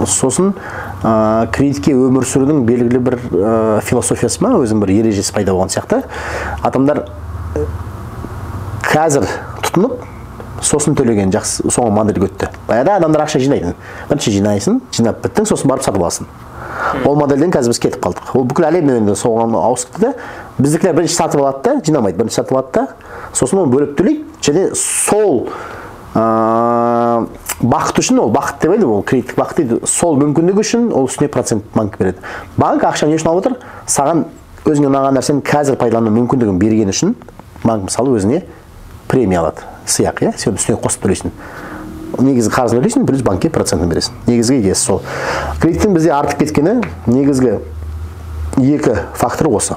Сосын кредитке өмір сүрудің белгілі бір философиясы ма, өзінің бір ережесі пайда болған сияқты. Адамдар қазір тұтынып, сосын төлеген жақсы, соңғы модельге өтті. Баяғыда адамдар ақша жинайтын. Бірінші жинайсың, жинап біттің, сосын барып сатып аласың. Ол модельден қазір біз кетіп қалдық. Ол бүкіл әлем енді соған ауысты да, біздікілер бірінші сатып алады да, жинамайды, бірінші сатып алады да, сосын оны бөліп төлейді. Және сол бақыт үшін, ол бақыт деп айтады, ол кредиттік бақыт дейді, сол мүмкіндік үшін ол үстіне процент банк береді. Банк ақша не үшін алып отыр? Саған өзіңе ұнаған нәрсені қазір пайдалану мүмкіндігін берген үшін банк мысалы өзіне премия алады, сыйақы, иә, сен үстіне қосып төлейсің. Негізгі қарызын төлейсің, плюс банкке процентін бересің. Негізгі идеясы сол. Кредиттің бізде артып кеткені негізгі екі фактор осы.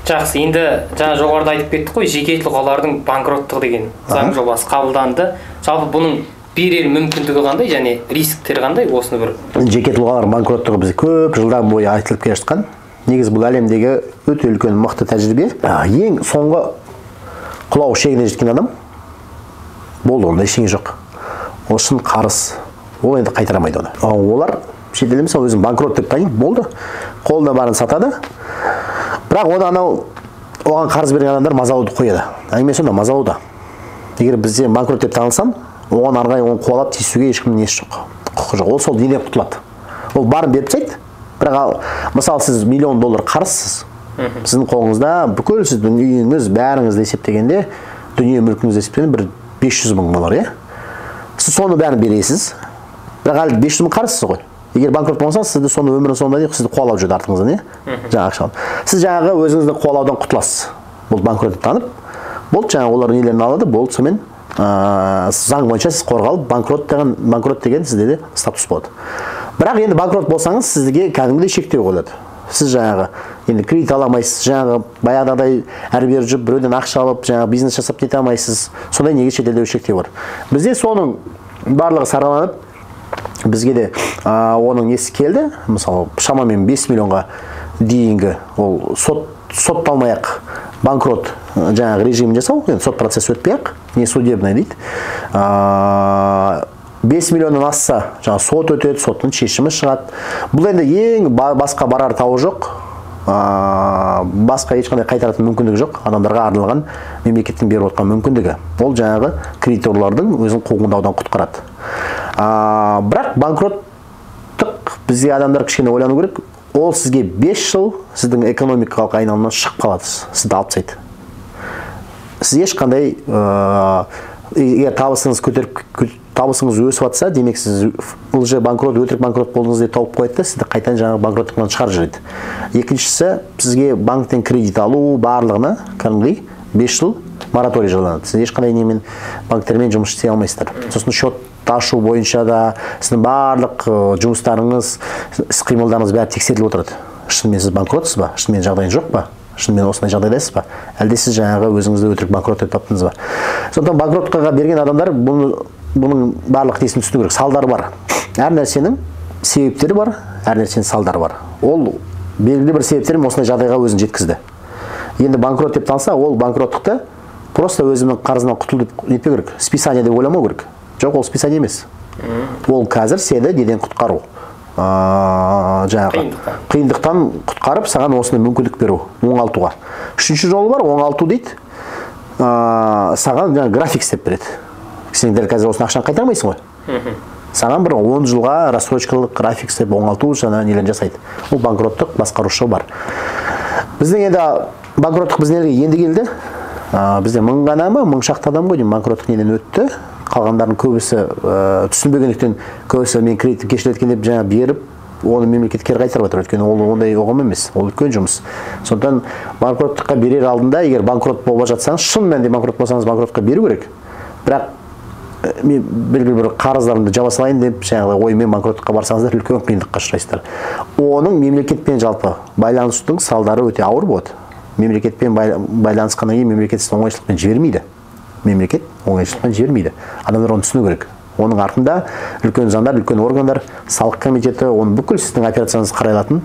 Жақсы, енді жаңа жоғарыда айтып кеттік қой, жеке тұлғалардың банкроттығы деген заң жобасы қабылданды. Жалпы бұның берер мүмкіндігі қандай және рисктері қандай, осыны бір. Жеке тұлғалардың банкроттығы бізде көп жылдан бойы айтылып келе жатқан. Негізі бұл әлемдегі өте үлкен мықты тәжірибе. Ең соңғы құлау шегіне жеткен адам болды, онда ештеңе жоқ. Ол шын қарыз. Ол енді қайтарамайды оны. Олар шетелде мысалы өзін банкрот деп таниды, болды. Қолында барын сатады. Бірақ оны анау оған қарыз берген адамдар мазалауды қояды. Әңгіме сонда, мазалауда. Егер бізде банкрот деп танылсам, оған ары қарай оны қуалап тиісуге ешкімнің несі жоқ, құқы жоқ. Ол сол неден құтылады. Ол барын беріп тастайды. Бірақ мысалы сіз $1 миллион қарызсыз. Сіздің қолыңызда бүкіл сіздің үйіңіз, бәріңізді есептегенде, дүние мүлкіңізді есептегенде бір 500 мың доллар, иә? Сіз соны бәрін бересіз. Бірақ әлі 500 мың қарызсыз ғой. Егер банкрот болсаңыз, сізді соны өмірінің соңына дейін сізді қуалап жүреді артыңыздан, иә? Жаңағы ақшаны. Сіз жаңағы өзіңізді қуалаудан құтыласыз. Бұл банкрот деп танып, болды, жаңағы олар нелерін алады, болды, сонымен заң бойынша сіз қорғалып, банкрот деген сізде де статус болады. Бірақ енді банкрот болсаңыз, сізге кәдімгідей шектеу қойылады. Сіз жаңағы енді кредит ала алмайсыз, жаңағы баяғыдай әрі бері жүріп біреуден ақша алып, жаңағы бизнес жасап кете алмайсыз. Сондай неге шетелде шектеу бар. Бізде соның барлығы сараланып, бізге де оның несі келді. Мысалы, шамамен 5 миллионға дейінгі ол сотталмай-ақ банкрот жаңағы режимін жасау, енді сот процесі өтпей-ақ, не судебный дейді. 5 миллионнан асса, жаңағы сот өтеді, соттың шешімі шығады. Бұл енді ең басқа барар тауы жоқ. Басқа ешқандай қайтаратын мүмкіндігі жоқ, адамдарға арналған мемлекеттің беріп отқан мүмкіндігі. Ол жаңағы кредиторлардың өзін қуғындаудан құтқарады. Бірақ банкроттық бізге адамдар кішкене ойлану керек. Ол сізге 5 жыл сіздің экономикалық айналымнан шығып қалады, сізді алып тастайды. Сіз ешқандай егер табысыңыз көтеріп, табысыңыз өсіп жатса, демек сіз лже банкрот, өтірік банкрот болдыңыз деп тауып қояды да, сізді қайтадан жаңағы банкроттықтан шығарып жібереді. Екіншісі, сізге банктен кредит алу барлығына кәдімгідей 5 жыл мораторий жарияланады. Сіз ешқандай немен банктермен жұмыс істей алмайсыздар. Сосын счет ашу бойынша да сіздің барлық жұмыстарыңыз, іс қимылдарыңыз бәрі тексеріліп отырады. Шынымен сіз банкротсыз ба? Шынымен жағдайыңыз жоқ па? Шынымен осындай жағдайдасыз ба? Әлде сіз жаңағы өзіңізді өтірік банкрот деп таптыңыз ба? Сондықтан банкротқа берген адамдар бұның барлық несін түсіну керек. Салдары бар. Әр нәрсенің себептері бар, әр нәрсенің салдары бар. Ол белгілі бір себептермен осындай жағдайға өзін жеткізді. Енді банкрот деп танса, ол банкроттықты просто өзінің қарызынан құтыл деп нетпеу керек. Списание деп ойламау керек. Жоқ, ол списание емес. Ол қазір сені неден құтқару? Жаңағы қиындықтан құтқарып, саған осыны мүмкіндік беру, оңалтуға. Үшінші жолы бар, оңалту дейді. Саған жаңа график істеп береді. Сен дәл қазір осыны ақшаны қайтармайсың ғой. Саған бір 10 жылға рассрочкалық график істеп оңалту жаңа нелерін жасайды. Ол банкроттық басқарушы бар. Біздің енді банкроттық біздің елге енді келді. Бізде мың ғана ма, мың шақты адам ғой деймін банкроттық неден өтті. Қалғандарының көбісі түсінбегендіктен көбісі мен кредитті кешіреді екен деп жаңа беріп, оны мемлекет кері қайтарып жатыр. Өйткені ол ондай ұғым емес, ол үлкен жұмыс. Сондықтан банкроттыққа берер алдында, егер банкрот болып жатсаңыз, шын мәнінде банкрот болсаңыз, банкротқа беру керек. Бірақ мен белгілі бір қарыздарымды жаба салайын деп жаңағы оймен банкроттыққа барсаңыздар, үлкен қиындыққа ұшырайсыздар. Оның мемлекетпен жалпы байланыстың салдары өте ауыр болады. Мемлекетпен байланысқаннан кейін мемлекет сізді оңайшылықпен жібермейді. Мемлекет оңайшылықпен жібермейді. Адамдар оны түсіну керек. Оның артында үлкен заңдар, үлкен органдар, салық комитеті, оның бүкіл сіздің операцияңызды қарай алатын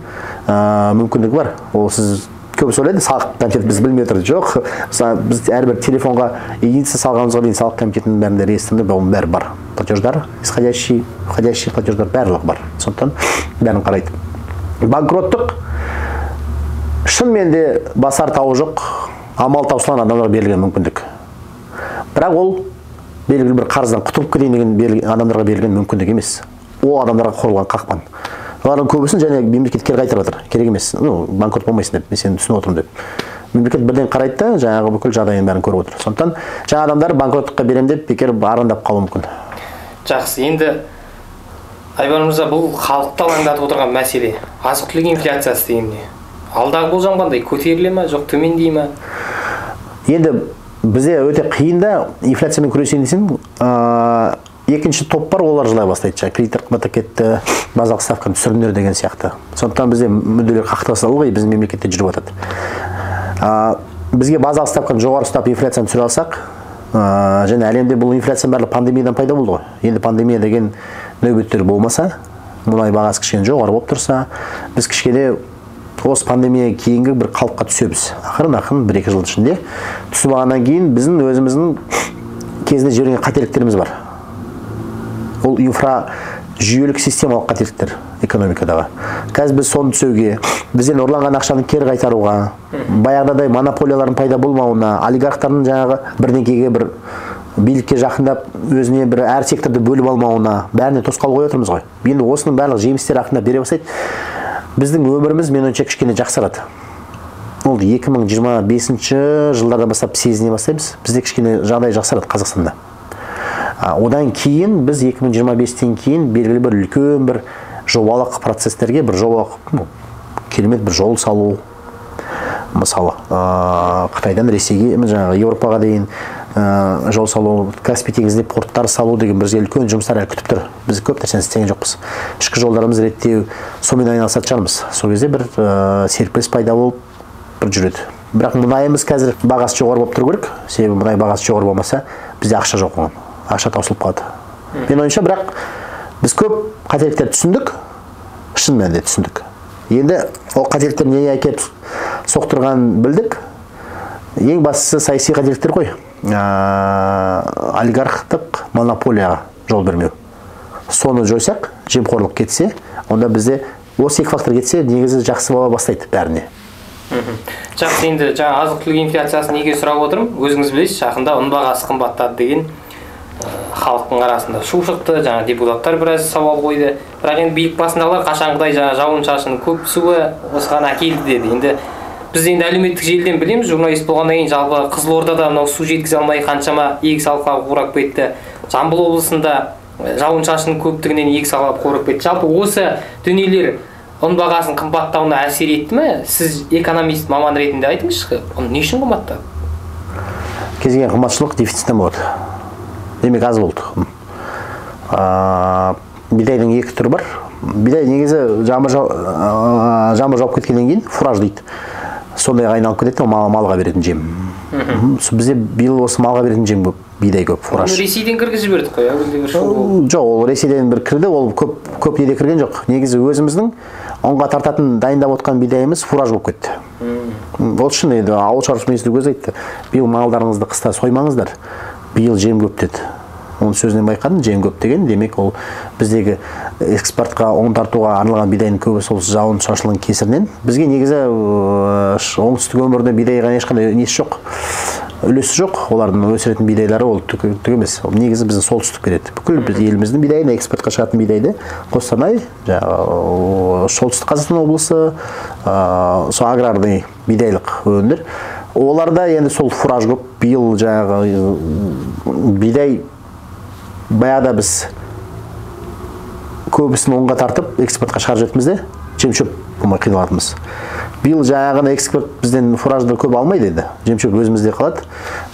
мүмкіндігі бар. Ол сіз көбісі ойлайды, салық комитеті біз білмей отыр. Жоқ, біз әрбір телефонға единица салғанымызға дейін салық комитетінің бәрінде реестрінде оның бәрі бар. Платеждар, исходящий, входящий платеждар барлығы бар. Сондықтан бәрін қарайды. Банкроттық шынымен де басар тауы жоқ, амал таусылған адамдарға берілген мүмкіндік. Бірақ ол белгілі бір қарыздан құтылып кетейін деген адамдарға берілген мүмкіндік емес. Ол адамдарға құрылған қақпан. Олардың көбісін және мемлекет кері қайтарып жатыр. Керек емес. Ну, банкрот болмайсың деп, мен сені түсініп отырмын деп. Мемлекет бірден қарайды да, жаңағы бүкіл жағдайын бәрін көріп отыр. Сондықтан жаңа адамдар банкроттыққа берем деп бекер арандап қалуы мүмкін. Жақсы, енді Айбар мырза, бұл халықты алаңдатып отырған мәселе. Азық-түлік инфляциясы деген не? Алдағы болжам қандай? Көтеріле ме, жоқ төмендей ме? Енді бізде өте қиын да инфляциямен күресейін десең, екінші топ бар, олар жылай бастайды. Жаңа кредиттер қымбаттап кетті, базалық ставканы түсіріңдер деген сияқты. Сондықтан бізде мүдделер қақтығысы ылғи біздің мемлекетте жүріп жатады. Бізге базалық ставканы жоғары ұстап инфляцияны түсіре алсақ, және әлемде бұл инфляцияның барлығы пандемиядан пайда болды ғой. Енді пандемия деген нәубеттер болмаса, мұнай бағасы кішкене жоғары болып тұрса, біз кішкене осы пандемия кейінгі бір қалыпқа түсеміз. Ақырын-ақырын 1-2 жыл ішінде түсіп алғаннан кейін біздің өзіміздің кезінде жіберген қателіктеріміз бар. Ол инфражүйелік системалық қателіктер экономикадағы. Қазір біз соны түзеуге, бізден ұрланған ақшаны кері қайтаруға, баяғыдадай монополиялардың пайда болмауына, олигархтардың жаңағы бірдеңкеге бір билікке жақындап өзіне бір әр секторды бөліп алмауына, бәріне тосқауыл қойып отырмыз ғой. Енді осының барлық жемістері ақырындап бере бастайды. Біздің өміріміз мен ойымша кішкене жақсарады. Ол 2025 жылдардан бастап сезіне бастаймыз. Бізде кішкене жағдай жақсарады Қазақстанда. Одан кейін біз 2025-тен кейін белгілі бір үлкен бір жобалық процестерге, бір жобалық, керемет бір жол салу, мысалы, Қытайдан Ресейге, жаңағы Еуропаға дейін жол салу, Каспий теңізінде порттар салу деген бізге үлкен жұмыстар әлі күтіп тұр. Біз көп нәрсені істеген жоқпыз. Ішкі жолдарымызды реттеу, сонымен айналысатын шығармыз. Сол кезде бір серпіліс пайда болып бір жүреді. Бірақ мұнайымыз қазір бағасы жоғары болып тұру керек. Себебі мұнай бағасы жоғары болмаса, бізде ақша жоқ оған. Ақша таусылып қалады. Мен ойымша, бірақ біз көп қателіктер түсіндік, шын мәнінде түсіндік. Енді ол қателіктер неге әкеліп соқтырғанын білдік. Ең бастысы саяси қателіктер ғой. Олигархтық монополияға жол бермеу. Соны жойсақ, жемқорлық кетсе, онда бізде осы екі фактор кетсе, негізі жақсы бола бастайды бәріне. Жақсы, енді жаңа азық-түлік инфляциясын неге сұрап отырмын? Өзіңіз білесіз, жақында ұн бағасы қымбаттады деген халықтың арасында шу шықты, жаңа депутаттар біраз сауал қойды. Бірақ енді билік басындағылар қашанғыдай жаңа жауын-шашынның көп түсуі осыған әкелді деді. Енді біз енді әлеуметтік желіден білеміз, журналист болғаннан кейін жалпы Қызылордада мынау су жеткізе алмай қаншама егіс алқабы қурап кетті. Жамбыл облысында жауын-шашынның көптігінен егіс алқабы қурап кетті. Жалпы осы дүниелер ұн бағасының қымбаттауына әсер етті ме? Сіз экономист маман ретінде айтыңызшы, ұн не үшін қымбаттады? Кез келген қымбатшылық дефициттен болады. Демек аз болды. Бидайдың екі түрі бар. Бидай негізі жаңбыр жауып кеткеннен кейін фураж дейді. Сондайға айналып кетеді, малға беретін жем. Бізде биыл осы малға беретін жем көп, бидай көп, фураж. Оны Ресейден кіргізіп жібердік қой, әуелде бір шу болды. Жоқ, ол Ресейден бір кірді, ол көп неде кірген жоқ. Негізі өзіміздің ұнға тартатын дайындап отқан бидайымыз фураж болып кетті. Ол шын еді, ауыл шаруашылық министрлігі өзі айтты. Биыл малдарыңызды қыста соймаңыздар, биыл жем көп деді. Оның сөзінен байқадым, жем көп деген, демек ол біздегі экспортқа ұн тартуға арналған бидайдың көбі сол жауын шашынның кесірінен. Бізге негізі оңтүстік өңірде бидайға ешқандай несі жоқ, үлесі жоқ. Олардың өсіретін бидайлары ол түк емес. Ол негізі біздің солтүстік береді. Бүкіл біз еліміздің бидайын, экспортқа шығатын бидайды Қостанай, жаңағы Солтүстік Қазақстан облысы, сол аграрный бидайлық өнімдер. Оларда енді сол фураж көп. Биыл жаңағы бидай баяғыда біз көбісін ұнға тартып экспортқа шығарып жатырмыз де, жем-шөп болмай қиналатынбыз. Биыл жаңағыны экспорт бізден фуражды көп алмайды еді, жем-шөп өзімізде қалады.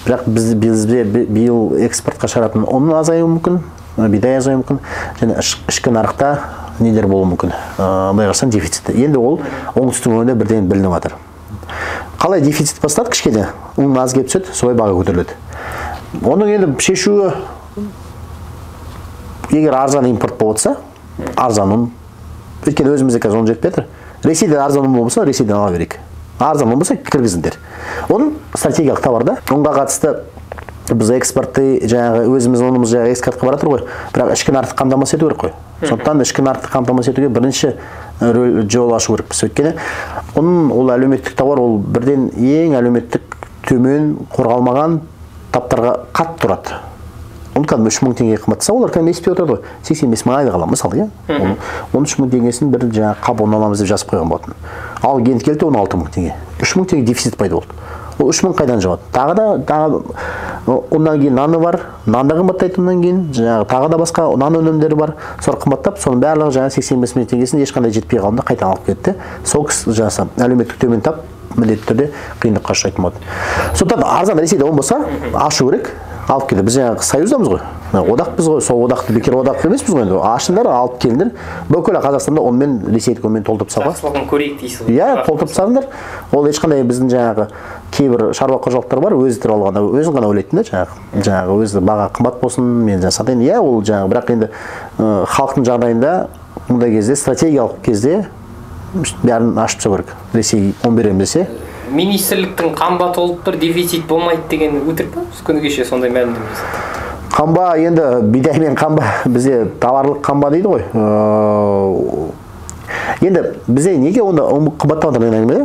Бірақ бізде биыл экспортқа шығаратын ұн азаюы мүмкін, бидай азаюы мүмкін, және ішкі нарықта нелер болуы мүмкін. Былай қарасаң дефицит. Енді ол оңтүстік өңірде бірден білініп жатыр. Қалай дефицит бастады, кішкене ұн аз келіп түседі, солай баға көтеріледі. Оның енді шешуі, егер арзан импорт болса, арзан ұн, өйткені өзімізде қазір ұн жетпей жатыр. Ресейден арзан ұн болса, Ресейден ала берейік. Арзан ұн болса, кіргізіңдер. Оның стратегиялық товар да. Ұнға қатысты біз экспортты, жаңағы өзіміз ұнымыз жаңағы экспортқа баратыр ғой. Бірақ ішкі нарықты қамтамасыз ету керек қой. Сондықтан ішкі нарықты қамтамасыз етуге бірінші рөл жол ашу керекпіз. Өйткені ұн ол әлеуметтік товар, ол бірден ең әлеуметтік төмен қорғалмаған таптарға қатты тұрады. Оны кәдімгі 3000 теңге қымбаттаса, олар кәдімгі еспей отырады ғой. 85 мың айлық аламын, мысалы, иә? 13 мың теңгесін бір жаңағы қап ұн аламыз деп жазып қойған болатын. Ал енді келді 16 мың теңге. 3 мың теңге дефицит пайда болды. Ол 3 мың қайдан жабады? Тағы да, тағы ондан кейін наны бар, нан да қымбаттайды ондан кейін, жаңағы тағы да басқа нан өнімдері бар. Солар қымбаттап, соның барлығы жаңағы 85 мың теңгесін ешқандай жетпей қалғанда қайтадан алып кетті. Сол кісі жаңағы әлеуметтік төмен тап міндетті түрде қиындыққа ұшырайтын болады. Сондықтан арзан Ресейде ұн болса, ашу керек, алып келді. Біз жаңағы союздамыз ғой, одақпыз ғой, сол одақты бекер одақ емеспіз ғой енді. Ашыңдар, алып келіңдер. Бүкіл Қазақстанда онмен ресейлік онмен толтырып тастауға. Жақсылығын көрейік дейсіз ғой. Иә, толтырып тастаңдар. Ол ешқандай біздің жаңағы кейбір шаруа қожалықтар бар, өзі туралы ғана, өзін ғана ойлайтын да, жаңағы өзі баға қымбат болсын, мен жаңа сатайын. Иә, ол жаңағы, бірақ енді халықтың жағдайында мұндай кезде, стратегиялық кезде бәрін ашып тастау керек. Ресей он беремін десе. Министрліктің қамба толып тұр, дефицит болмайды деген өтірік па? Біз күні кеше сондай мәлімдеме жасадық. Қамба енді бидай мен қамба, бізде товарлық қамба дейді ғой. Енді бізде неге онда ұн қымбаттап жатыр деген әңгіме?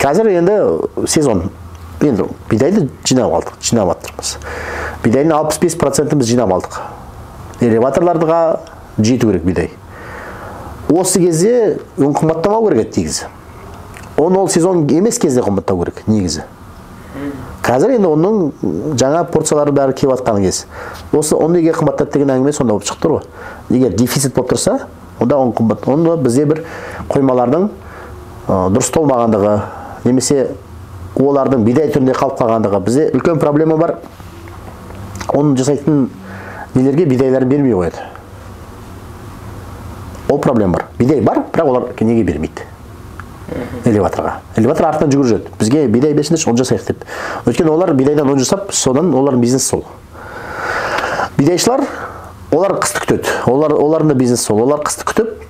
Қазір енді сезон. Енді бидайды жинап алдық, жинап жатырмыз. Бидайдың 65%-ін біз жинап алдық. Элеваторларға жету керек бидай. Осы кезде ұн қымбаттамау керек еді негізі. Оны ол сезон емес кезде қымбаттау керек негізі. Қазір енді оның жаңа порциялары бәрі келіп жатқан кез. Осы ұн неге қымбаттады деген әңгіме сонда болып шығып тұр ғой. Егер дефицит болып тұрса, онда ұн қымбат. Онда бізде бір қоймалардың дұрыс толмағандығы, немесе олардың бидай түрінде қалып қалғандығы. Бізде үлкен проблема бар. Оны жасайтын нелерге бидайларын бермей қояды. Ол проблема бар. Бидай бар, бірақ олар неге бермейді? Элеваторға. Элеватор артынан жүгіріп жүреді. Бізге бидай берсеңдерші, ұн жасайық деп. Өйткені олар бидайдан ұн жасап, содан олардың бизнесі сол. Бидайшылар, олар қысты күтеді. Олардың да бизнесі сол. Олар қысты күтіп,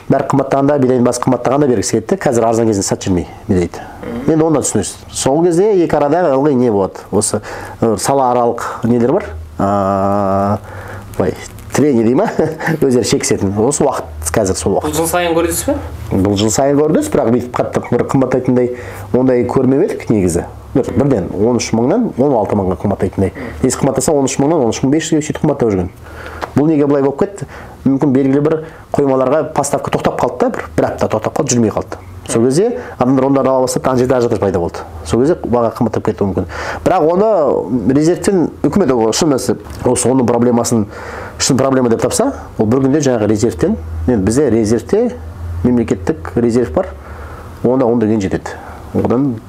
бәрі қымбаттағанда, бидайдың басы қымбаттағанда бергісі келеді. Қазір арзан кезінде сатып жүрмей бидайды. Енді оны да түсінесіз. Соңғы кезде екі арада ылғи не болады? Осы салааралық нелер бар? Былай, трение дей ма? Өздері шекісетін. Осы уақыт Қазір сол уақыт. Бұл жыл сайын көрдіңіз бе? Бұл жыл сайын көрдіңіз, бірақ бүйтіп қатты бір қымбаттайтындай ондай көрмеп едік негізі. Бірден 13 мыңнан 16 мыңға қымбаттайтындай. Есі қымбаттаса 13 мыңнан 13 500-ге сөйтіп қымбаттап жүрген. Бұл неге былай болып кетті? Мүмкін белгілі бір қоймаларға поставка тоқтап қалды да, бір апта тоқтап қалды, жүрмей қалды. Сол кезде адамдар ондарды ала бастады, ана жерде ажиотаж пайда болды. Сол кезде баға қымбаттап кетуі мүмкін. Бірақ оны резервтен үкімет шын мәнісінде осы оның проблемасын шын проблема деп тапса, ол бір күнде жаңағы резервтен, енді бізде резервте мемлекеттік резерв бар, онда он деген жетеді. Одан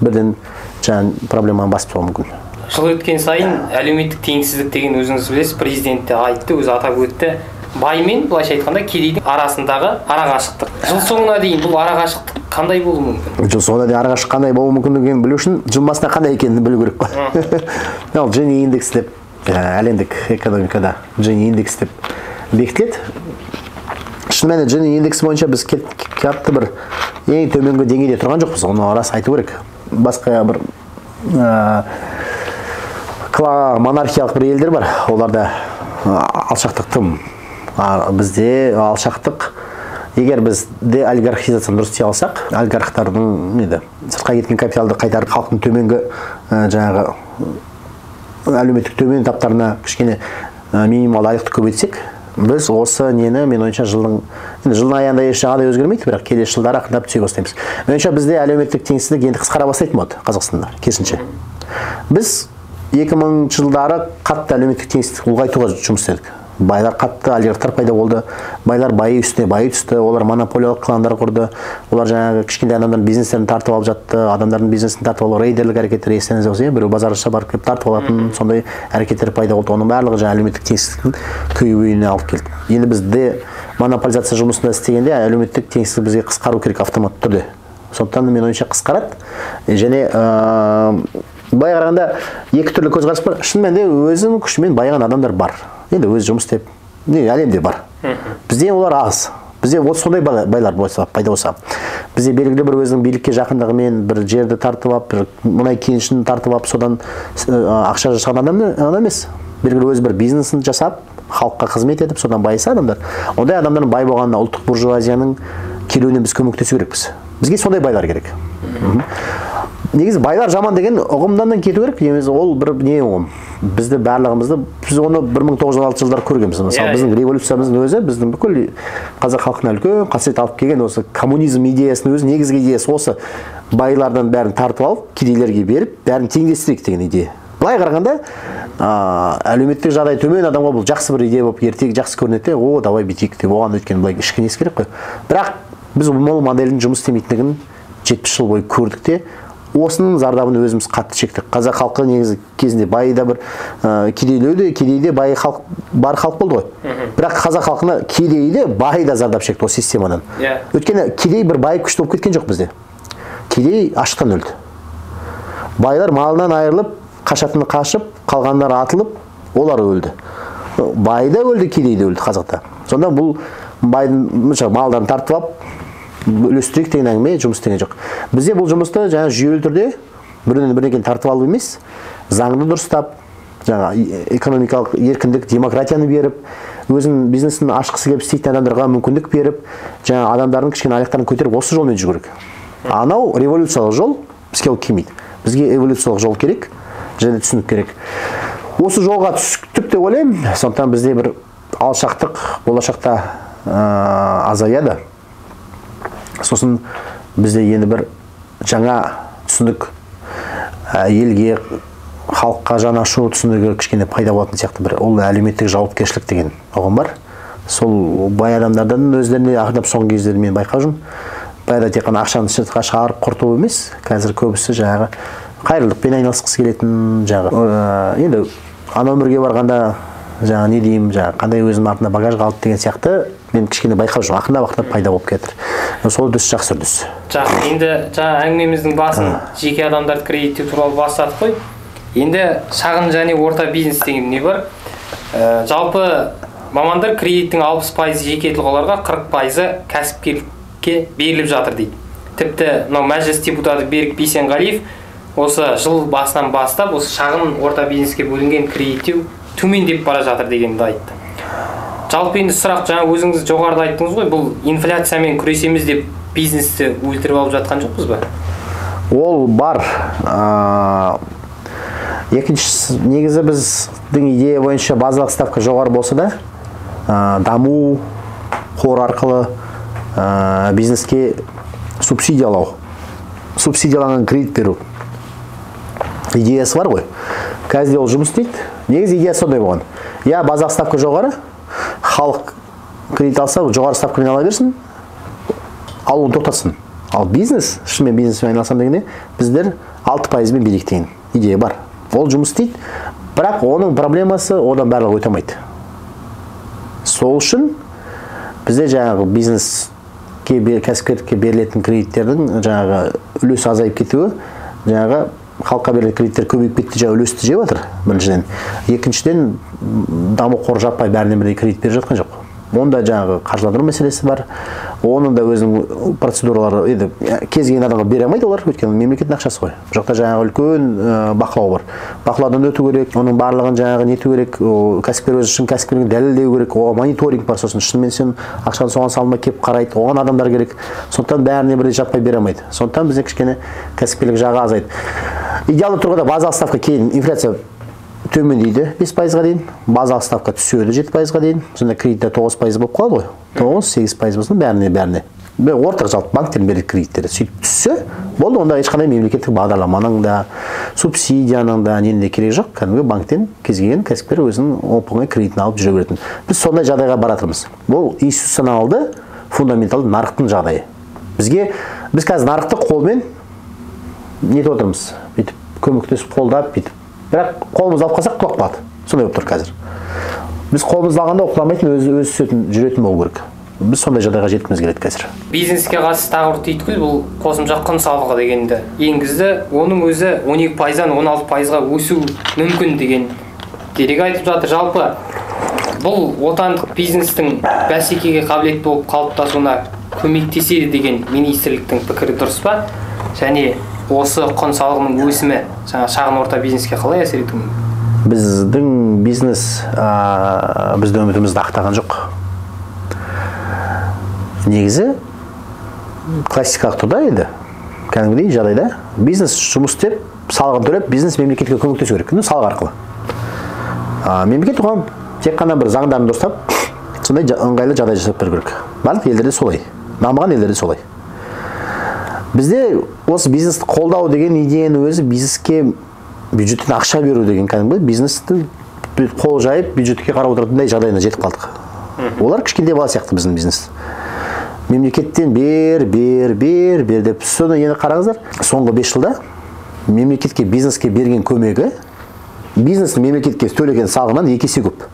бірден жаңағы проблеманы басып тастауы мүмкін. Жыл өткен сайын әлеуметтік теңсіздік деген өзіңіз білесіз, президент те айтты, өзі атап өтті. Бай мен, былайша айтқанда, кедейдің арасындағы арақашықтық. Жыл соңына дейін бұл арақашықтық қандай болуы мүмкін? Жыл соңына дейін арақашықтық қандай болуы мүмкін екенін білу үшін жыл басында қандай екенін білу керек қой. Ал Джини индекс деп, әлемдік экономикада Джини индекс деп бекітіледі. Шын мәнінде Джини индекс бойынша біз қатты бір ең төменгі деңгейде тұрған жоқпыз, оны рас айту керек. Басқа бір монархиялық бір елдер бар, оларда алшақтық тым. Бізде алшақтық, егер біз деолигархизацияны дұрыс істей алсақ, олигархтардың неді, сыртқа кеткен капиталды қайтарып, халықтың төменгі жаңағы әлеуметтік төмен таптарына кішкене минималды айлықты көбейтсек, біз осы нені, мен ойымша, жылдың аяғында еш жағдай өзгермейді, бірақ келесі жылдары ақырындап түсе бастаймыз. Мен ойымша, бізде әлеуметтік теңсіздік енді қысқара бастайтын болады Қазақстанда, керісінше. Біз 2000 жылдары қатты әлеуметтік теңсіздік ұлғайтуға жұмыс істедік. Байлар қатты, олигархтар пайда болды. Байлар байы үстіне байы түсті, олар монополиялық кландар құрды. Олар жаңағы кішкентай адамдардың бизнестерін тартып алып жатты, адамдардың бизнесін тартып алу, рейдерлік әрекеттер естеріңізде болса, біреу базарша барып келіп тартып алатын сондай әрекеттер пайда болды. Оның барлығы жаңа әлеуметтік теңсіздіктің көбеюіне алып келді. Енді біз демонополизация жұмысында істегенде әлеуметтік теңсіздік бізге қысқару керек автоматты түрде. Сондықтан мен ойымша қысқарады. Және былай қарағанда екі түрлі көзқарас бар. Шын мәнінде өзінің күшімен байыған адамдар бар. Енді өз жұмыс істеп, не әлемде бар. Бізде олар аз. Бізде вот сондай байлар болса, пайда болса. Бізде белгілі бір өзінің билікке жақындығымен бір жерді тартып алып, бір мұнай кенішін тартып алып, содан ақша жасаған адам емес. Белгілі өз бір бизнесін жасап, халыққа қызмет етіп, содан байыса адамдар. Ондай адамдардың бай болғанына ұлттық буржуазияның келуіне біз көмектесу керекпіз. Бізге сондай байлар керек. Негізі байлар жаман деген ұғымдан кету керек, емес ол бір не ұғым. Бізді барлығымызды, біз оны 1916 жылдары көргенбіз. Мысалы, біздің революциямыздың өзі, біздің бүкіл қазақ халқына үлкен қасиет алып келген осы коммунизм идеясының өзі, негізгі идеясы осы байлардан бәрін тартып алып, кедейлерге беріп, бәрін теңдестірейік деген идея. Былай қарағанда, әлеуметтік жағдай төмен адамға бұл жақсы бір идея болып ертегі жақсы көрінеді, о, давай бүйтейік деп, оған өйткені былай ішкі несі керек қой. Бірақ біз бұл модельдің жұмыс істемейтіндігін 70 жыл бойы көрдік те, осының зардабын өзіміз қатты шектік. Қазақ халқы негізі кезінде байы да бір кедейлеу де, кедей де байы халық, бар халық болды ғой. Бірақ қазақ халқына кедей де, байы да зардап шекті осы системадан. Өйткені кедей бір байы күшті болып кеткен жоқ бізде. Кедей аштан өлді. Байлар малынан айырылып, қашатыны қашып, қалғандары атылып, олар өлді. Бай да өлді, кедей де өлді қазақта. Сонда бұл байдың малдарын тартып алып, үлестірейік деген әңгіме жұмыс істеген жоқ. Бізде бұл жұмысты жаңа жүйелі түрде бірінен бірінен тартып алып емес, заңды дұрыстап, жаңа экономикалық еркіндік, демократияны беріп, өзінің бизнесін ашқысы келіп істейтін адамдарға мүмкіндік беріп, жаңа адамдардың кішкене айлықтарын көтеріп осы жолмен жүру керек. Анау революциялық жол бізге ол келмейді. Бізге эволюциялық жол керек, және түсінік керек. Осы жолға түстік деп ойлаймын. Сондықтан бізде бір алшақтық болашақта азаяды. Сосын бізде енді бір жаңа түсінік, елге, халыққа жан ашу түсінігі кішкене пайда болатын сияқты бір. Ол әлеуметтік жауапкершілік деген ұғым бар. Сол бай адамдардан өздеріне ақырындап соңғы кездері мен байқап жүрмін. Баяғыда тек қана ақшаны сыртқа шығарып құрту емес, қазір көбісі жаңағы қайырымдылықпен айналысқысы келетін, жаңағы енді ана өмірге барғанда жаңа не деймін, жаңа қандай өзінің артында багаж қалды деген сияқты мен кішкене байқап жүрмін, ақырындап пайда болып кетір. Сол үрдіс жақсы үрдіс. Жақсы, енді жаңа әңгімеміздің басын жеке адамдарды кредиттеу туралы бастадық қой. Енді шағын және орта бизнес деген не бар? Жалпы мамандар кредиттің 60% жеке тұлғаларға, 40% кәсіпкерлікке беріліп жатыр дейді. Тіпті мынау мәжіліс депутаты Берік Бейсенғалиев осы жыл басынан бастап осы шағын орта бизнеске бөлінген кредиттеу төмендеп бара жатыр дегенді айтты. Жалпы енді сұрақ, жаңа өзіңіз жоғарыда айттыңыз ғой, бұл инфляциямен күресеміз деп бизнесті өлтіріп алып жатқан жоқпыз ба? Ол бар. Екіншісі, негізі біздің идея бойынша базалық ставка жоғары болса да, даму қоры арқылы бизнеске субсидиялау, субсидияланған кредит беру идеясы бар ғой. Қазір ол жұмыс істейді. Негізі идея сондай болған. Я базалық ставка жоғары, халық кредит алса, жоғары ставкамен ала берсін, алуын тоқтатсын. Ал бизнес, шынымен бизнеспен айналысам дегенде, біздер 6%-мен берейік деген идея бар. Ол жұмыс істейді, бірақ оның проблемасы одан барлығы өте алмайды. Сол үшін бізде жаңағы бизнеске, кәсіпкерлікке берілетін кредиттердің жаңағы үлесі азайып кетуі, жаңағы халыққа берілетін кредиттер көбейіп кетті, жаңағы үлесті жеп жатыр біріншіден. Екіншіден, даму қоры жаппай бәріне бірдей кредит беріп жатқан жоқ. Онда жаңағы қаржыландыру мәселесі бар. Оның да өзінің процедуралары, енді кез келген адамға бере алмайды олар, өйткені мемлекеттің ақшасы ғой. Бұл жақта жаңағы үлкен бақылау бар. Бақылаудан өту керек, оның барлығын жаңағы нету керек, кәсіпкер өзі шын кәсіпкерлігін дәлелдеу керек, оған мониторинг бар, сосын шынымен сен ақшаны соған салма келіп қарайды, оған адамдар керек. Сондықтан бәріне бірдей жаппай бере алмайды. Сондықтан бізде кішкене кәсіпкерлік жағы азайды. Идеалды тұрғыда базалық ставка кейін инфляция төмендейді 5%-ға дейін, базалық ставка түседі 7%-ға дейін, сонда кредиттер 9% болып қалады ғой. 9-8% болсын бәріне. Ортақ жалпы банктен берілетін кредиттер сөйтіп түссе, болды, онда ешқандай мемлекеттік бағдарламаның да, субсидияның да ненің де керегі жоқ. Кәдімгі банктен кез келген кәсіпкер өзінің оп-оңай кредитін алып жүре беретін. Біз сондай жағдайға баратырмыз. Бұл институционалды, фундаменталды нарықтың жағдайы. Біз қазір нарықты қолмен нетіп отырмыз, бүйтіп көмектесіп қолдап бүйтіп. Бірақ қолымызды алып қалсақ құлап қалады. Сондай болып тұр қазір. Біз қолымызды алғанда ол құламайтын, өзі түсетін, жүретін болу керек. Біз сондай жағдайға жеткіміз келеді қазір. Бизнеске қатысты тағы бір түйткіл бұл қосымша құн салығы дегенді енгізді. Оның өзі 12%-дан 16%-ға өсу мүмкін деген дерек айтып жатыр. Жалпы бұл отандық бизнестің бәсекеге қабілетті болып қалыптасуына көмектеседі деген министрліктің пікірі дұрыс па? Және осы құн салығының өсімі жаңа шағын орта бизнеске қалай әсер етуі мүмкін? Біздің бизнес біздің үмітімізді ақтаған жоқ. Негізі классикалық түрде енді кәдімгідей жағдайда бизнес жұмыс істеп, салығын төлеп, бизнес мемлекетке көмектесу керек. Салық арқылы. Мемлекет оған тек қана бір заңдарын дұрыстап, сондай ыңғайлы жағдай жасап беру керек. Барлық елдерде солай. Дамыған елдерде солай. Бізде осы бизнесті қолдау деген идеяның өзі бизнеске бюджеттен ақша беру деген кәдімгі бизнесті қол жайып бюджетке қарап отыратындай жағдайына жетіп қалдық. Олар кішкентай бала сияқты біздің бизнес. Мемлекеттен бер, бер, бер, бер деп. Соны енді қараңыздар, соңғы 5 жылда мемлекетке, бизнеске берген көмегі бизнестің мемлекетке төлеген салығынан 2 есе көп.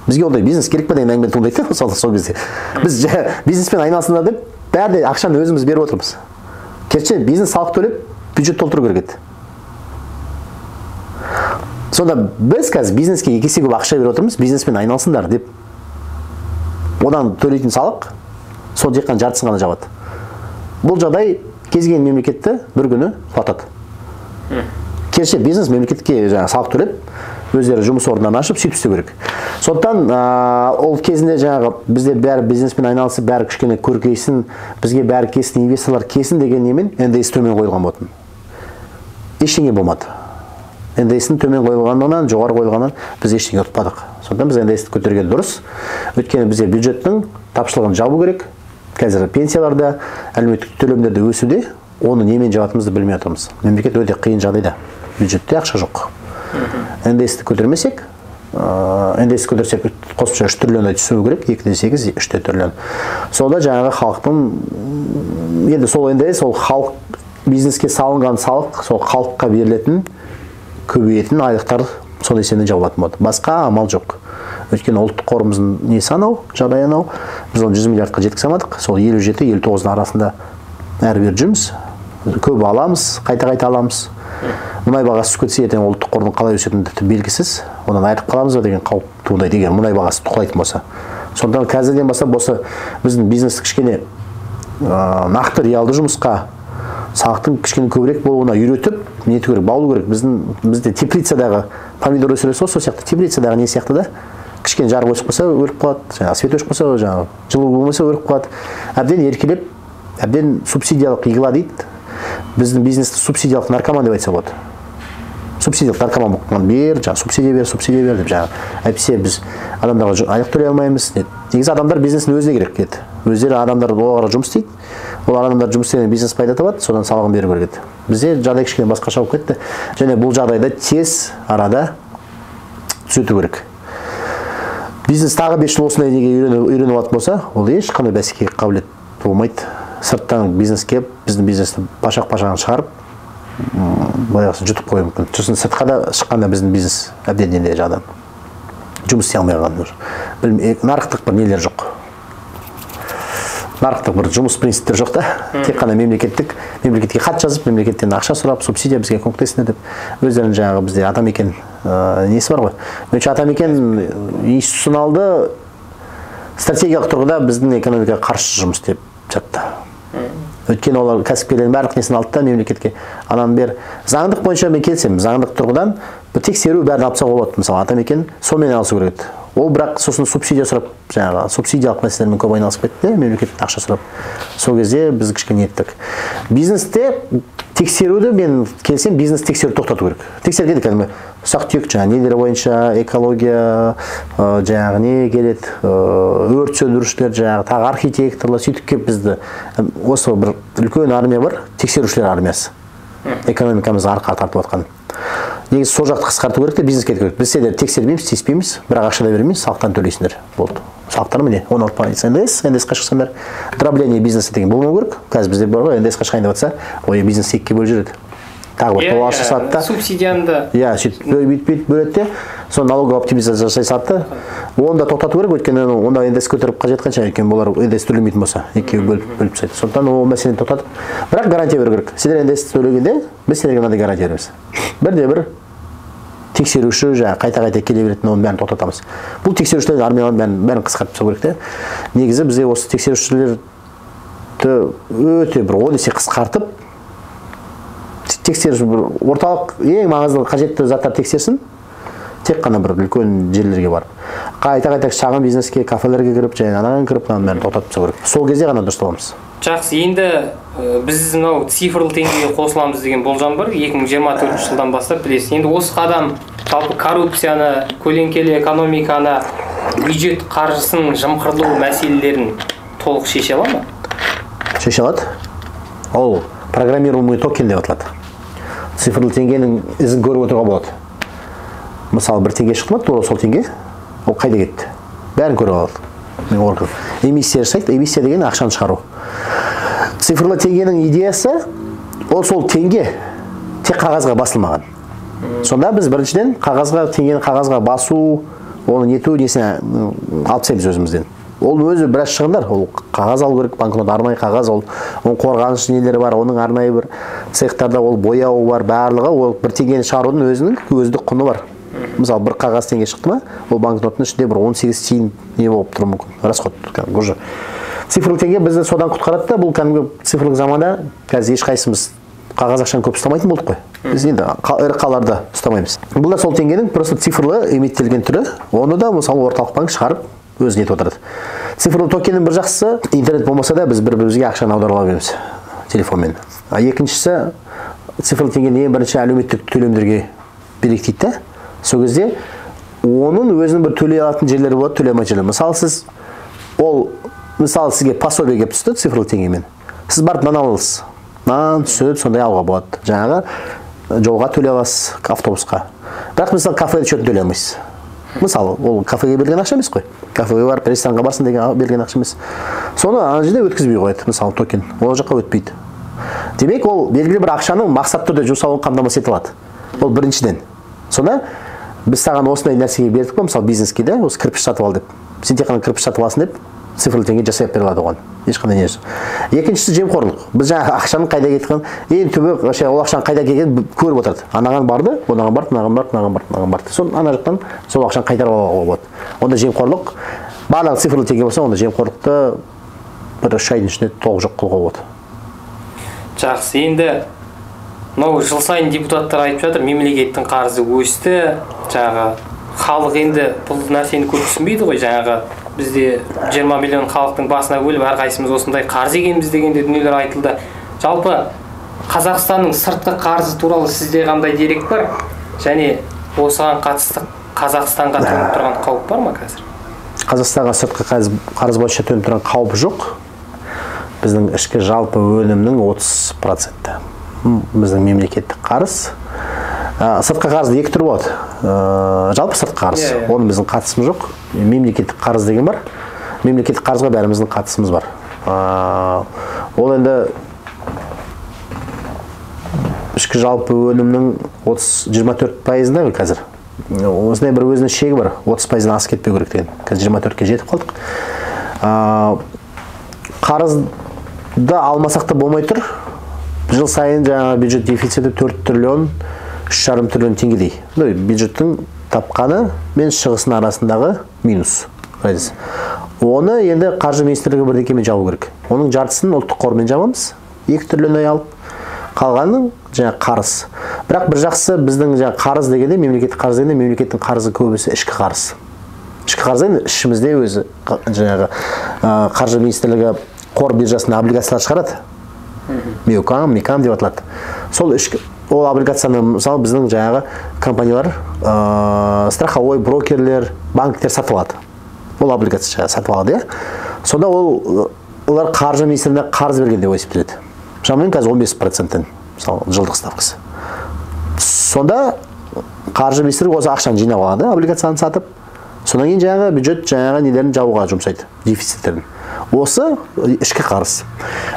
Бізге ондай бизнес керек пе деген әңгіме туындайды да сол кезде. Біз бизнеспен айналысыңдар деп бәрі де ақшаны өзіміз беріп отырмыз. Керісінше бизнес салық төлеп бюджет толтыру керек еді. Сонда біз қазір бизнеске 2 есе көп ақша беріп отырмыз, бизнеспен айналысыңдар деп. Одан төлейтін салық сол тек қана жартысын ғана жабады. Бұл жағдай кез келген мемлекетті бір күні құлатады. Керісінше бизнес мемлекетке жаңа салық төлеп, өздері жұмыс орындарын ашып сөйтіп істеу керек. Сондықтан ол кезінде жаңағы бізде бәрі бизнеспен айналысып, бәрі кішкене көркейсін, бізге бәрі келсін, инвесторлар келсін деген немен НДС төмен қойылған болатын. Ештеңе болмады. НДС-ның төмен қойылғанынан, жоғары қойылғанынан біз ештеңе ұтпадық. Сондықтан біз НДС-ті көтерген дұрыс. Өйткені бізде бюджеттің тапшылығын жабу керек. Қазір пенсияларда, әлеуметтік төлемдерде өсуде, оны немен жабатынымызды білмей отырмыз. Мемлекет өте қиын жағдайда. Бюджетте ақша жоқ. НДС-ті көтермесек, НДС көтерсек қосымша 3 триллиондай түсуі керек, 2,8, 3 триллион. Сонда жаңағы халықтың, енді сол НДС, ол халық бизнеске салынған салық, сол халыққа берілетін, көбейетін айлықтар сол есебінен жабылатын болады. Басқа амал жоқ. Өйткені ұлттық қорымыздың несі анау, жағдайы анау. Біз оны 100 миллиардқа жеткізе алмадық. Сол 57-59-ның арасында әрі бері жүрміз. Көп аламыз, қайта-қайта аламыз. Мұнай бағасы түсіп кетсе, ертең ұлттық қордың қалай өсетіні тіпті белгісіз. Одан айырып қаламыз ба деген қауіп туындайды, егер мұнай бағасы құлайтын болса. Сондықтан қазірден бастап осы біздің бизнес кішкене нақты реалды жұмысқа, салықтың кішкене көбірек болуына үйретіп, нету керек, баулу керек. Бізде теплицадағы помидор өсіресі сол сияқты, теплицадағы не сияқты да, Кішкене жарық өшіп қалса өліп қалады, жаңағы свет өшіп қалса, жаңағы жылу болмаса өліп қалады. Әбден еркелеп, әбден субсидиялық игла дейді. Біздің бизнесті субсидиялық наркоман деп айтса болады. Субсидиялық наркоман болып қалған, бер, жаңағы субсидия бер, субсидия бер деп жаңағы. Әйтпесе біз адамдарға айлық төлей алмаймыз. Негізі адамдар бизнестің өзіне керек еді. Өздері адамдар оларға жұмыс істейді. Олар адамдар жұмыс істеген бизнес пайда табады, содан салығын беру керек еді. Бізде жағдай кішкене басқаша болып кетті. Және бұл жағдайды тез арада түзету керек. Бизнес тағы 5 жыл осындай неге үйреніп алатын болса, ол ешқандай бәсекеге қабілет болмайды. Сырттан бизнес келіп, біздің бизнесті пашақ-пашағын шығарып, баяғысын жұтып қоюы мүмкін. Сосын сыртқа да шыққанда біздің бизнес әбден нелер жағдан жұмыс істей алмай қалған уже. Нарықтық бір нелер жоқ. Нарықтық бір жұмыс принциптері жоқ та. Тек қана мемлекетке хат жазып, мемлекеттен ақша сұрап, субсидия бізге көмектесіңдер деп. Өздерінің жаңағы бізде Атамекен несі бар ғой. Меніңше Атамекен институционалды стратегиялық тұрғыда біздің экономикаға қарсы жұмыс істеп жатты. Өйткені олар кәсіпкерлердің барлық несін алды да мемлекетке ананы бер. Заңдық бойынша мен келісемін. Заңдық тұрғыдан бір тексеру бәрін алып тастауға болады. Мысалы, Атамекен сонымен айналысу керек еді. Ол бірақ сосын субсидия сұрап, жаңағы субсидиялық мәселелермен көп айналысып кетті, мемлекеттен ақша сұрап. Сол кезде біз кішкене еттік. Бизнесте тексеруді мен келсем, бизнес тексеру тоқтату керек. Тексергенде кәдімгі ұсақ-түйек жаңағы нелер бойынша, экология, жаңағы не келеді, өрт сөндірушілер, жаңағы тағы архитекторлар сөйтіп келіп бізді осы бір үлкен армия бар, тексерушілер армиясы. Экономикамызды арқа тартып жатқан. Негізі сол жақты қысқарту керек те бизнеске кету керек. Біз сендерді тексермейміз, тиіспейміз, бірақ ақша да бермейміз, салықтан төлейсіңдер. Болды. Салықтар міне 16% НДС, НДС-қа шықсаңдар, дробление бизнеса деген болмау керек. Қазір бізде бар ғой, НДС-қа шығайын деп жатса, ой, бизнес екіге бөліп жібереді. Тағы бір тоғыз жасады да. Субсидияны да. Иә, сөйтіп бүйтіп бөледі де, соны налоговый оптимизация жасай салады да. Оны да тоқтату керек, өйткені онда НДС көтеріп қажет қанша, өйткені бұлар НДС төлемейтін болса, екіге бөліп тастайды. Сондықтан ол мәселені тоқтатып, бірақ гарантия беру керек. Сендер НДС төлегенде, біз сендерге мынандай гарантия береміз. Бірде бір тексеруші жаңағы қайта-қайта келе беретін, оның бәрін тоқтатамыз. Бұл тексерушілердің армияларын бәрін қысқартып тастау керек те. Негізі бізде осы тексерушілерді өте бір 10 есе қысқартып, тексеруші бір орталық ең маңызды қажетті заттар тексерсін, тек қана бір үлкен жерлерге барып. Қайта-қайта шағын бизнеске, кафелерге кіріп, және анаған кіріп, мынаның бәрін тоқтатып тастау керек. Сол кезде ғана дұрыс боламыз. Жақсы, енді біз мынау цифрлы теңгеге қосыламыз деген болжам бар. 2024 жылдан бастап білесіз. Енді осы қадам жалпы коррупцияны, көлеңкелі экономиканы, бюджет қаржысының жымқырылу мәселелерін толық шеше ала ма? Шеше алады. Ол программируемый токен деп аталады. Цифрлы теңгенің ізін көріп отыруға болады. Мысалы, бір теңге шықты ма, тура сол теңге, ол қайда кетті? Бәрін көре алады. Мен орган. Эмиссия жасайды. Эмиссия деген ақшаны шығару. Цифрлы теңгенің идеясы, ол сол теңге тек қағазға басылмаған. Сонда біз біріншіден қағазға, теңгені қағазға басу, оны нету несіне алып тастаймыз өзімізден. Ол өзі біраз шығындар. Ол қағаз алу керек, банкнот арнайы қағаз, ол оның қорғаныш нелері бар, оның арнайы бір цехтарда ол бояуы бар, барлығы ол бір теңгені шығарудың өзінің өздік құны бар. Мысалы, бір қағаз теңге шықты ма, ол банкноттың ішінде бір 18 тиын не болып тұруы мүмкін. Расход кәдімгі уже. Цифрлы теңге бізді содан құтқарады да, бұл кәдімгі цифрлық заманда қазір ешқайсымыз қағаз ақшаны көп ұстамайтын болдық қой. Біз енді ірі қалаларда ұстамаймыз. Бұл да сол теңгенің просто цифрлы эмиттелген түрі. Оны да мысалы орталық банк шығарып өзі нетіп отырады. Цифрлы токеннің бір жақсысы, интернет болмаса да біз бір-бірімізге ақшаны аудара ала береміз телефонмен. А екіншісі, цифрлы теңгені ең бірінші әлеуметтік төлемдерге беректейді да. Сол кезде оның өзінің бір төлей алатын жерлері болады, төлей алмайтын жерлері. Мысалы, сіз ол, мысалы, сізге пособие келіп түсті цифрлы теңгемен. Сіз барып нан аласыз. Нан, сүт, сондай алуға болады. Жаңағы жолға төлей аласыз, автобусқа. Бірақ мысалы кафеде счетін төлей алмайсыз. Мысалы, ол кафеге берген ақша емес қой. Кафеге барып, ресторанға барсын деген берген ақша емес. Соны ана жерде өткізбей қояды, мысалы, токен. Ол жаққа өтпейді. Демек, ол белгілі бір ақшаның мақсатты түрде жұмсалуын қамтамасыз ете алады. Ол біріншіден. Сонда біз саған осындай нәрсеге бердік қой, мысалы, бизнеске де, осы кірпіш сатып ал деп. Сен тек қана кірпіш сатып аласың деп, цифрлы теңге жасай бере алады оған. Ешқандай не жоқ. Екіншісі жемқорлық. Біз жаңағы ақшаның қайда кеткенін, ең түбі ол ақшаның қайда келгенін көріп отырады. Анаған барды, оған барды, мынаған барды, мынаған барды, мынаған барды. Соны ана жақтан сол ақшаны қайтарып алуға болады. Онда жемқорлық, барлығы цифрлы теңге болса, онда жемқорлықты бір үш айдың ішінде толық жоқ қылуға болады. Жақсы, енді мынау жыл сайын депутаттар айтып жатыр, мемлекеттің қарызы өсті, жаңағы Халық енді бұл нәрсені көп түсінбейді ғой, жаңағы бізде 20 миллион халықтың басына бөліп әрқайсымыз осындай қарыз екенбіз дегенде дүниелер айтылды. Жалпы Қазақстанның сыртқы қарызы туралы сізде қандай дерек бар? Және осыған қатысты Қазақстанға төніп тұрған қауіп бар ма қазір? Қазақстанға сыртқы қарыз бойынша төніп тұрған қауіп жоқ. Біздің ішкі жалпы өнімнің 30% біздің мемлекеттік қарыз. Сыртқы қарыз екі түрі болады. Жалпы сыртқы қарыз, оның біздің қатысымыз жоқ. Мемлекеттік қарыз деген бар. Мемлекеттік қарызға бәріміздің қатысымыз бар. Ол енді ішкі жалпы өнімнің 24%-ында қазір. Осындай бір өзінің шегі бар. 30%-дан асып кетпеу керек деген. Қазір 24-ке жетіп қалдық. Қарызды алмасақ та болмай тұр. Жыл сайын жаңа бюджет дефициті 4 триллион, 3,5 триллион теңгедей. Бюджеттің тапқаны мен шығысының арасындағы минус. Оны енді қаржы министрлігі бірдеңемен жабу керек. Оның жартысын ұлттық қормен жабамыз. 2 триллиондай алып, қалғанын жаңа қарыз. Бірақ бір жақсы біздің жаңа қарыз дегенде, мемлекеттік қарыз дегенде, мемлекеттің қарызы көбісі ішкі қарыз. Ішкі қарыз дегенде ішімізде өзі жаңағы қаржы министрлігі қор биржасында облигациялар шығарады. Меукам, Мекам деп аталады. Сол ішкі ол облигацияны мысалы біздің жаңағы компаниялар, страховой брокерлер, банктер сатып алады. Ол облигация сатып алады, иә. Сонда олар қаржы министрлігіне қарыз берген деп есептеледі. Шамамен қазір 15%-тен, мысалы, жылдық ставкасы. Сонда қаржы министрлігі осы ақшаны жинап алады, облигацияны сатып. Содан кейін жаңағы бюджет жаңағы нелерін жабуға жұмсайды, дефициттерін. Осы ішкі қарыз.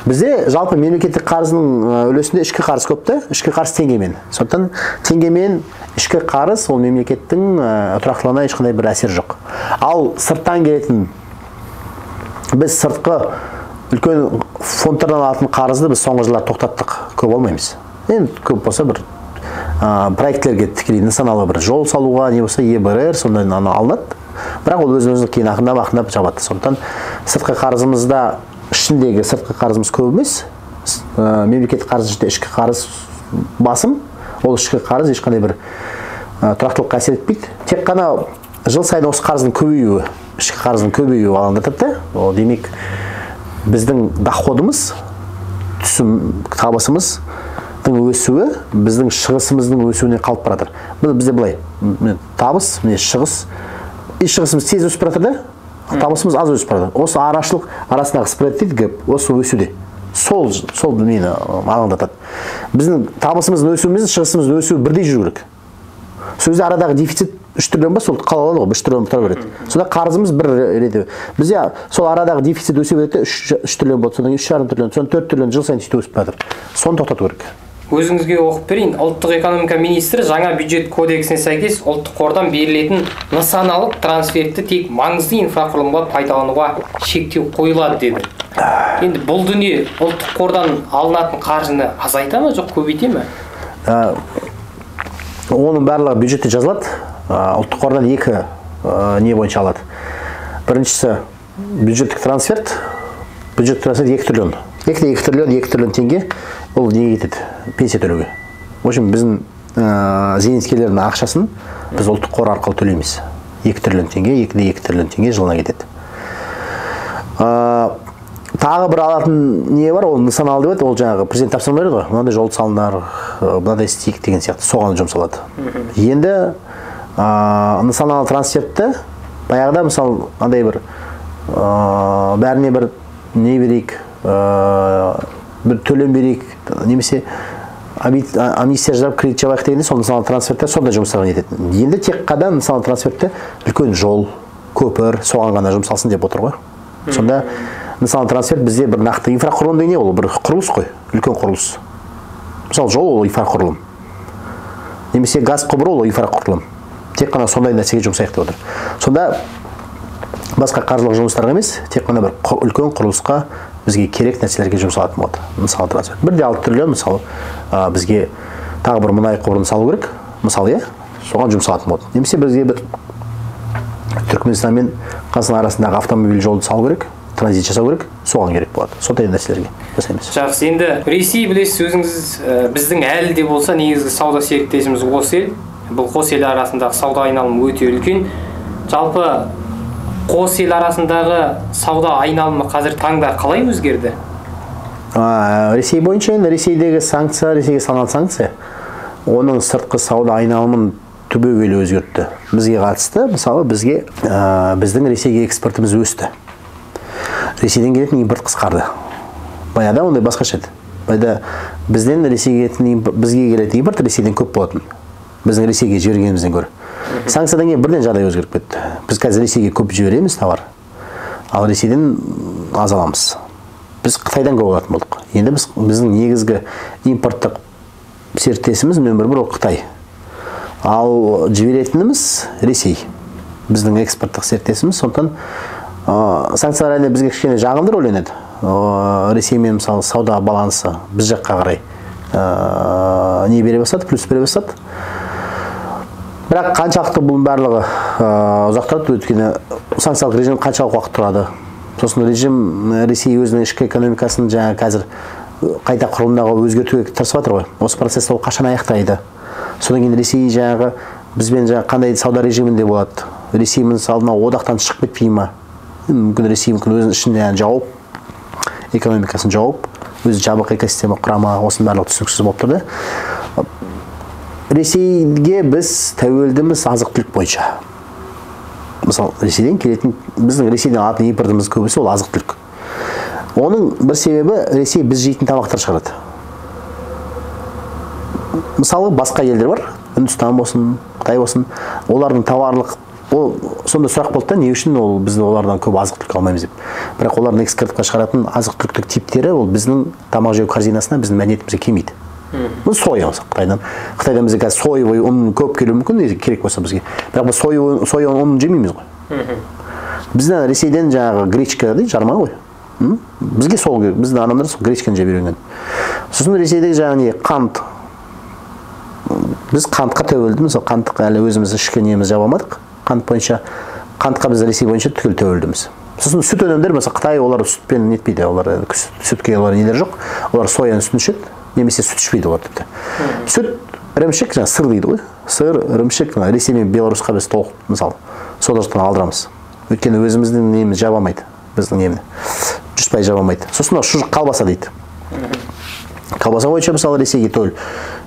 Бізде жалпы мемлекеттік қарыздың үлесінде ішкі қарыз көп та, ішкі қарыз теңгемен. Сондықтан теңгемен ішкі қарыз ол мемлекеттің тұрақтылығына ешқандай бір әсері жоқ. Ал сырттан келетін біз сыртқы үлкен фондтардан алатын қарызды біз соңғы жылдар тоқтаттық, көп алмаймыз. Енді көп болса бір проектілерге тікелей нысаналы бір жол салуға, не болса ЕБРР сондай алынады. Бірақ ол өзін-өзі кейін ақырындап жабады. Сондықтан сыртқы қарызымызда ішіндегі сыртқы қарызымыз көп емес. Мемлекеттік қарыз ішінде ішкі қарыз басым. Ол ішкі қарыз ешқандай бір тұрақтылыққа әсер етпейді. Тек қана жыл сайын осы қарыздың көбеюі, ішкі қарыздың көбеюі алаңдатады да. Ол демек біздің доходымыз, түсім табысымыздың өсуі біздің шығысымыздың өсуіне қалып бара жатыр. Бізде былай, табыс, міне шығыс, и шығысымыз тез өсіп бара жатыр да, табысымыз аз өсіп бара жатыр. Осы арашылық арасындағы спред дейді гэп, осы өсуде. Сол мені алаңдатады. Біздің табысымыздың өсуіміз, шығысымыздың өсуі бірдей жүру керек. Сол кезде арадағы дефицит 3 триллион ба, сол қала алады ғой, 3 триллион тұра береді. Сонда қарызымыз бір реті. Бізде сол арадағы дефицит өсе береді, 3 триллион болды, содан кейін 3,5 триллион, содан 4 триллион жыл сайын сөйтіп өсіп бара жатыр. Соны тоқтату керек. Өзіңізге оқып берейін. Ұлттық экономика министрі жаңа бюджет кодексіне сәйкес ұлттық қордан берілетін нысаналы трансфертті тек маңызды инфрақұрылымға пайдалануға шектеу қойылады деді. Енді бұл дүние ұлттық қордан алынатын қаржыны азайта ма, жоқ көбейте ме? Оның барлығы бюджетте жазылады. Ұлттық қордан екі не бойынша алады. Біріншісі бюджеттік трансферт. Бюджеттік трансферт 2 триллион. 2 триллион, 2 триллион теңге ол неге кетеді? Пенсия төлеуге. В общем, біздің зейнеткерлердің ақшасын біз ұлттық қор арқылы төлейміз. 2 триллион теңге, 2 триллион теңге жылына кетеді. Тағы бір алатын не бар, ол нысаналы деп еді, ол жаңағы президент тапсырма береді ғой, мынандай жол салынар, мынандай істейік деген сияқты, соған жұмсалады. Енді нысаналы трансфертті баяғыда мысалы андай бір бәріне бір не берейік, бір төлем берейік, немесе амнистия жасап кредит жабайық дегенде сол нысаналы трансферттер сондай жұмыстарға кетеді. Енді тек қана нысаналы трансфертті үлкен жол, көпір соған ғана жұмсалсын деп отыр ғой. Сонда нысаналы трансферт бізде бір нақты инфрақұрылым деген не ол? Бір құрылыс қой, үлкен құрылыс. Мысалы жол ол инфрақұрылым. Немесе газ құбыры ол инфрақұрылым. Тек қана сондай нәрсеге жұмсайық деп отыр. Сонда басқа қаржылық жұмыстарға емес, тек қана бір үлкен құрылысқа бізге керек нәрселерге жұмсалатын болады. Мысалы трансферт. 1,6 триллион мысалы бізге тағы бір мұнай құбырын салу керек, мысалы, иә, соған жұмсалатын болады. Немесе бізге бір Түркменстан мен Қазақстан арасындағы автомобиль жолды салу керек, транзит жасау керек, соған керек болады. Сондай нәрселерге жасаймыз. Жақсы, енді Ресей білесіз өзіңіз, біздің әлі де болса негізгі сауда серіктесіміз осы ел. Бұл қос ел арасындағы сауда айналымы өте үлкен. Жалпы қос ел арасындағы сауда айналымы қазір таңда қалай өзгерді? Ресей бойынша енді Ресейдегі санкция, Ресейге салынған санкция оның сыртқы сауда айналымын түбегейлі өзгертті. Бізге қатысты, мысалы, бізге біздің Ресейге экспортымыз өсті. Ресейден келетін импорт қысқарды. Баяғыда ондай басқаша еді. Баяғыда бізден Ресейге келетін, бізге келетін импорт Ресейден көп болатын. Біздің Ресейге жібергенімізден гөрі. Санкциядан кейін бірден жағдай өзгеріп кетті. Біз қазір Ресейге көп жібереміз товар, ал Ресейден аз аламыз. Біз Қытайдан көп алатын болдық. Енді біздің негізгі импорттық серіктесіміз нөмір бір ол Қытай. Ал жіберетініміз Ресей. Біздің экспорттық серіктесіміз. Сондықтан санкциялар әрине бізге кішкене жағымды рөл ойнады. Ресеймен мысалы сауда балансы біз жаққа қарай не бере бастады, плюс бере бастады. Бірақ қаншалықты бұның барлығы ұзақ тұрады, өйткені санкциялық режим қаншалық уақыт тұрады. Сосын режим Ресей өзінің ішкі экономикасын жаңа қазір қайта құрылымдағы өзгертуге тырысып жатыр ғой. Осы процесті ол қашан аяқтайды? Содан кейін Ресей жаңағы бізбен жаңа қандай сауда режимінде болады? Ресей мысалы мынау одақтан шығып кетпей ма? Мүмкін Ресей мүмкін өзінің ішінде жауып, экономикасын жауып, өзі жабық экосистема құрама, осының барлығы түсініксіз болып тұр да. Ресейге біз тәуелдіміз азық-түлік бойынша. Мысалы, Ресейден келетін, біздің Ресейден алатын импортымыз көбісі ол азық-түлік. Оның бір себебі Ресей біз жейтін тамақтар шығарады. Мысалы, басқа елдер бар, Үндістан болсын, Қытай болсын, олардың товарлық, ол сонда сұрақ болды да, не үшін ол біз олардан көп азық-түлік алмаймыз деп. Бірақ олардың экспортқа шығаратын азық-түліктік типтері ол біздің тамақ жеу корзинасына, біздің мәдениетімізге келмейді. Бұл соя болса, Қытайдан. Қытайдан бізге қазір соевый ұн көп келуі мүмкін, керек болса бізге. Бірақ біз соя ұнын жемейміз ғой. Бізден Ресейден жаңағы гречка дейді, жарма ғой. Бізге сол керек, біздің адамдар сол гречканы жеп үйренген. Сосын Ресейдегі жаңағы не, қант. Біз қантқа тәуелдіміз, сол қантқа әлі өзіміз ішкі неміз жаба алмадық. Қант бойынша, қантқа біз Ресей бойынша түгел тәуелдіміз. Сосын сүт өнімдері, мысалы Қытай олар сүтпен нетпейді, олар сүтке олар нелер жоқ, олар сояның сүтін ішеді, немесе сүт ішпейді олар тіпті. Сүт, ірімшік, жаңа сыр дейді ғой. Сыр, ірімшік, Ресей мен Беларусьқа біз толық, мысалы, сол жақтан алдырамыз. Өйткені өзіміздің неміз жаба алмайды, біздің неміз 100% жаба алмайды. Сосын мынау шұжық колбаса дейді. Колбаса бойынша мысалы Ресейге төл,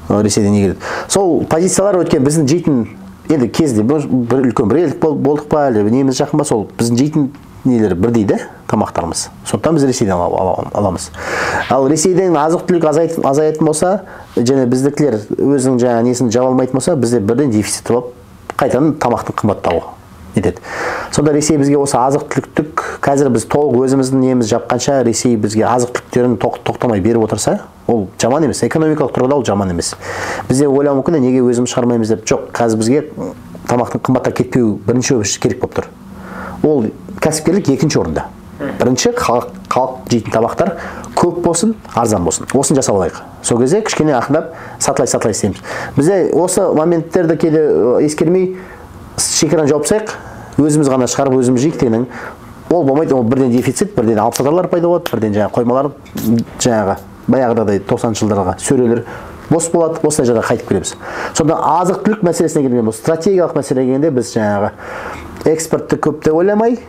Ресейден не келеді. Сол позициялар өткен біздің жейтін, енді кезінде бір үлкен бір елдік болдық па, әлде неміз жақын ба, сол біздің жейтін нелер бірдей де тамақтарымыз. Сондықтан біз Ресейден аламыз. Ал Ресейден азық-түлік азаятын болса, және біздікілер өзінің жаңа несін жаба алмайтын болса, бізде бірден дефицит болып, қайтадан тамақтың қымбаттауы нетеді. Сонда Ресей бізге осы азық-түліктік, қазір біз толық өзіміздің неміз жапқанша Ресей бізге азық-түліктерін тоқтамай беріп отырса, ол жаман емес. Экономикалық тұрғыда ол жаман емес. Бізде ойлау мүмкін, неге өзіміз шығармаймыз деп. Жоқ, қазір бізге тамақтың қымбаттап кетпеуі бірінші керек болып тұр. Ол кәсіпкерлік екінші орында. Бірінші халық жейтін тамақтар көп болсын, арзан болсын. Осыны жасап алайық. Сол кезде кішкене ақырындап сатылай-сатылай істейміз. Бізде осы моменттерді кейде ескермей шекараны жауып тастайық, өзіміз ғана шығарып өзіміз жейік дегеннің ол болмайды. Ол бірден дефицит, бірден алыпсатарлар пайда болады, бірден жаңағы қоймалар, жаңағы баяғыдағыдай 90-шы жылдарға сөрелер бос болады, осындай жағдайға қайтып келеміз. Сонда азық-түлік мәселесіне келген бұл стратегиялық мәселе келгенде біз жаңағы экспортты көп деп ойламай,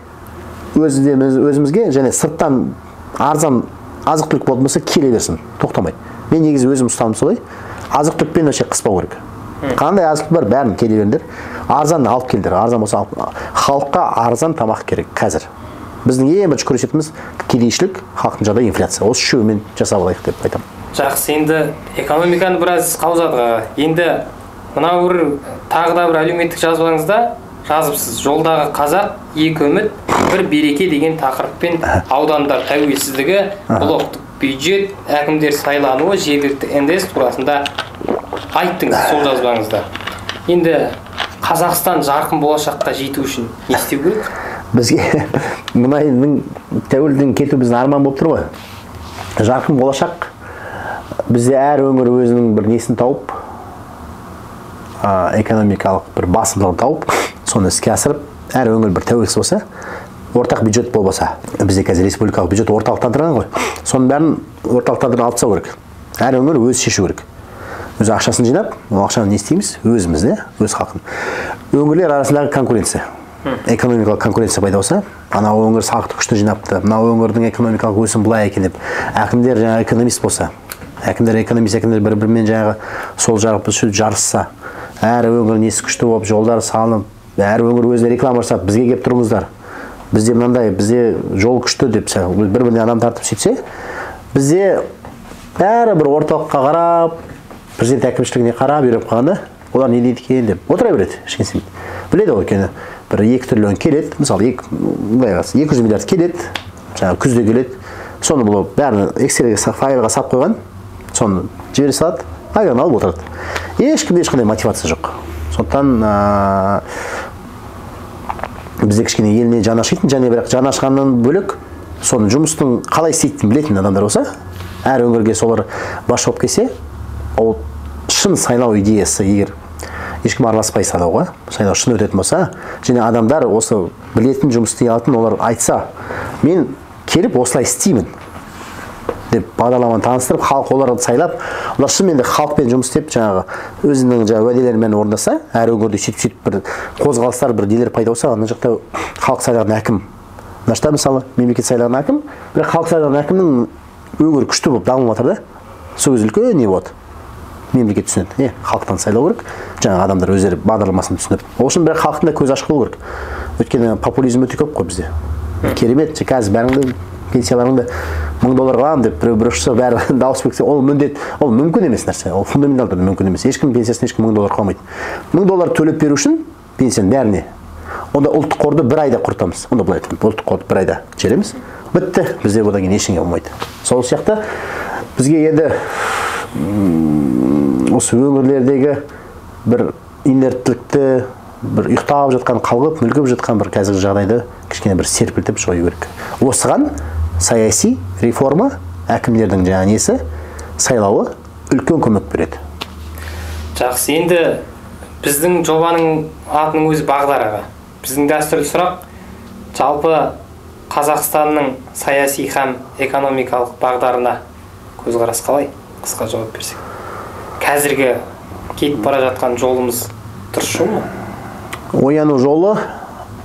өзімізге және сырттан арзан азық-түлік болатын болса келе берсін, тоқтамай. Мен негізі өзім ұстаным солай, азық-түлікпен вообще қыспау керек. Қандай азық бар, бәрін келе беріңдер. Арзан алып келдер, арзан болса алып, халыққа арзан тамақ керек қазір. Біздің ең бірінші күресетініміз кедейшілік, халықтың жағдайы, инфляция. Осы үшеуімен жасап алайық деп айтамын. Жақсы, енді экономиканы біраз қаузадық аға. Енді мынау бір тағы да бір әлеуметтік жазбаңызда жазыпсыз. Жолдағы қазақ, екі үміт, бір береке деген тақырыппен аудандар тәуелсіздігі, блоктық бюджет, әкімдер сайлануы, жергілікті НДС турасында айттыңыз сол жазбаңызда. Енді Қазақстан жарқын болашаққа жету үшін не істеу керек? Бізге мұнайдың тәуелден кету біздің арман болып тұр ғой. Жарқын болашақ бізде әр өңір өзінің бір несін тауып, экономикалық бір басымдығын тауып, соны іске асырып, әр өңір бір тәуелсіз болса, ортақ бюджет болмаса, бізде қазір республикалық бюджет орталықтандырған ғой, соның бәрін орталықтандырып алып тастау керек. Әр өңір өзі шешу керек. Өз ақшасын жинап, ол ақшаны не істейміз? Өзіміз, де, өз халқын. Өңірлер арасындағы конкуренция. Экономикалық конкуренция пайда болса, анау өңір салықты күшті жинапты, мынау өңірдің экономикалық өсімі былай екен деп. Әкімдер жаңағы экономист болса, әкімдер экономист, әкімдер бір-бірімен жаңағы сол жағы жарысса, әр өңір несі күшті болып, жолдар салынып, әр өңір өзіне реклама жасап, бізге келіп тұрыңыздар, бізде мынандай, бізде жол күшті деп бір-біріне адам тартып сөйтсе, бізде бәрі бір орталыққа қарап, президент әкімшілігіне қарап үйреніп қалғанда, олар не дейді екен деп отыра береді, ешкім істемейді. Біледі ол, өйткені бір 2 триллион келеді, мысалы 200 миллиард келеді, жаңағы күзде келеді, соны бұл бәрін Excelге файлға сап қойған, соны жібере салады, айлығын алып отырады. Ешкімде ешқандай мотивация жоқ. Сондықтан бізде кішкене еліне жаны ашитын, және бірақ жаны ашқаннан бөлек, соны жұмыстың қалай істейтінін білетін адамдар болса, әр өңірге солар басшы болып келсе, ол шын сайлау идеясы, егер ешкім араласпай сайлауға, сайлау шын өтетін болса, және адамдар осы білетін жұмыс істей алатын, олар айтса, мен келіп осылай істеймін деп бағдарламаны таныстырып, халық оларды сайлап, олар шынымен де халықпен жұмыс істеп, жаңағы өзінің жаңағы уәделерімен орындаса, әр өңірде сөйтіп-сөйтіп бір қозғалыстар, бір нелер пайда болса, ана жақта халық сайлаған әкім, мына жақта мысалы мемлекет сайлаған әкім, бірақ халық сайлаған әкімнің өңірі күшті болып дамып жатыр да, сол кезде үлкен не болады. Мемлекет түсінеді, халықтан сайлау керек, жаңағы адамдар өздері бағдарламасын түсініп. Ол үшін бірақ халықтың да көзі ашық болу керек. Өйткені популизм өте көп қой бізде. Керемет, қазір бәріңді пенсияларыңды $1000 аламын деп біреу бір ұшса, бәрі дауыс берсе, ол міндет, ол мүмкін емес нәрсе, ол фундаменталды түрде мүмкін емес. Ешкім пенсиясын ешкім $1000 қыла алмайды. $1000 төлеп беру үшін пенсияның бәріне. Онда ұлттық қорды бір айда құртамыз. Онда былай айтқанда, ұлттық қорды бір айда жібереміз. Бітті, бізде одан кейін ештеңе болмайды. Сол сияқты бізге енді осы өңірлердегі бір инерттілікті, бір ұйықтап жатқан, қалғып, мүлгіп жатқан бір қазіргі жағдайды кішкене бір серпілтіп жою керек. Осыған саяси реформа, әкімдердің жаңа несі, сайлауы үлкен көмек береді. Жақсы, енді біздің жобаның атының өзі Бағдар аға. Біздің дәстүрлі сұрақ, жалпы Қазақстанның саяси һәм экономикалық бағдарына көзқарас қалай? Қысқа жауап берсек. Қазіргі кетіп бара жатқан жолымыз дұрыс жол ма? Ояну жолы,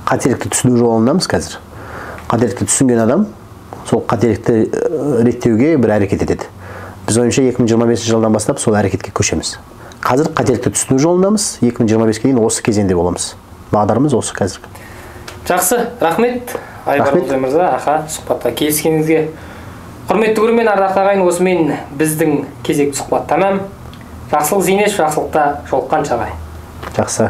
қателікті түсіну жолындамыз қазір. Қателікті түсінген адам сол қателікті реттеуге бір әрекет етеді. Біз ойымша 2025 жылдан бастап сол әрекетке көшеміз. Қазір қателікті түсіну жолындамыз, 2025-ке дейін осы кезеңде боламыз. Бағдарымыз осы қазір. Жақсы, рахмет. Айбар Олжай мырза, аха, сұхбатқа келіскеніңізге. Құрметті көрермен, ардақты ағайын, осымен біздің кезекті сұхбат тәмам. Жақсылық Зейнешев, жақсылықта жолыққанша ағай. Жақсы.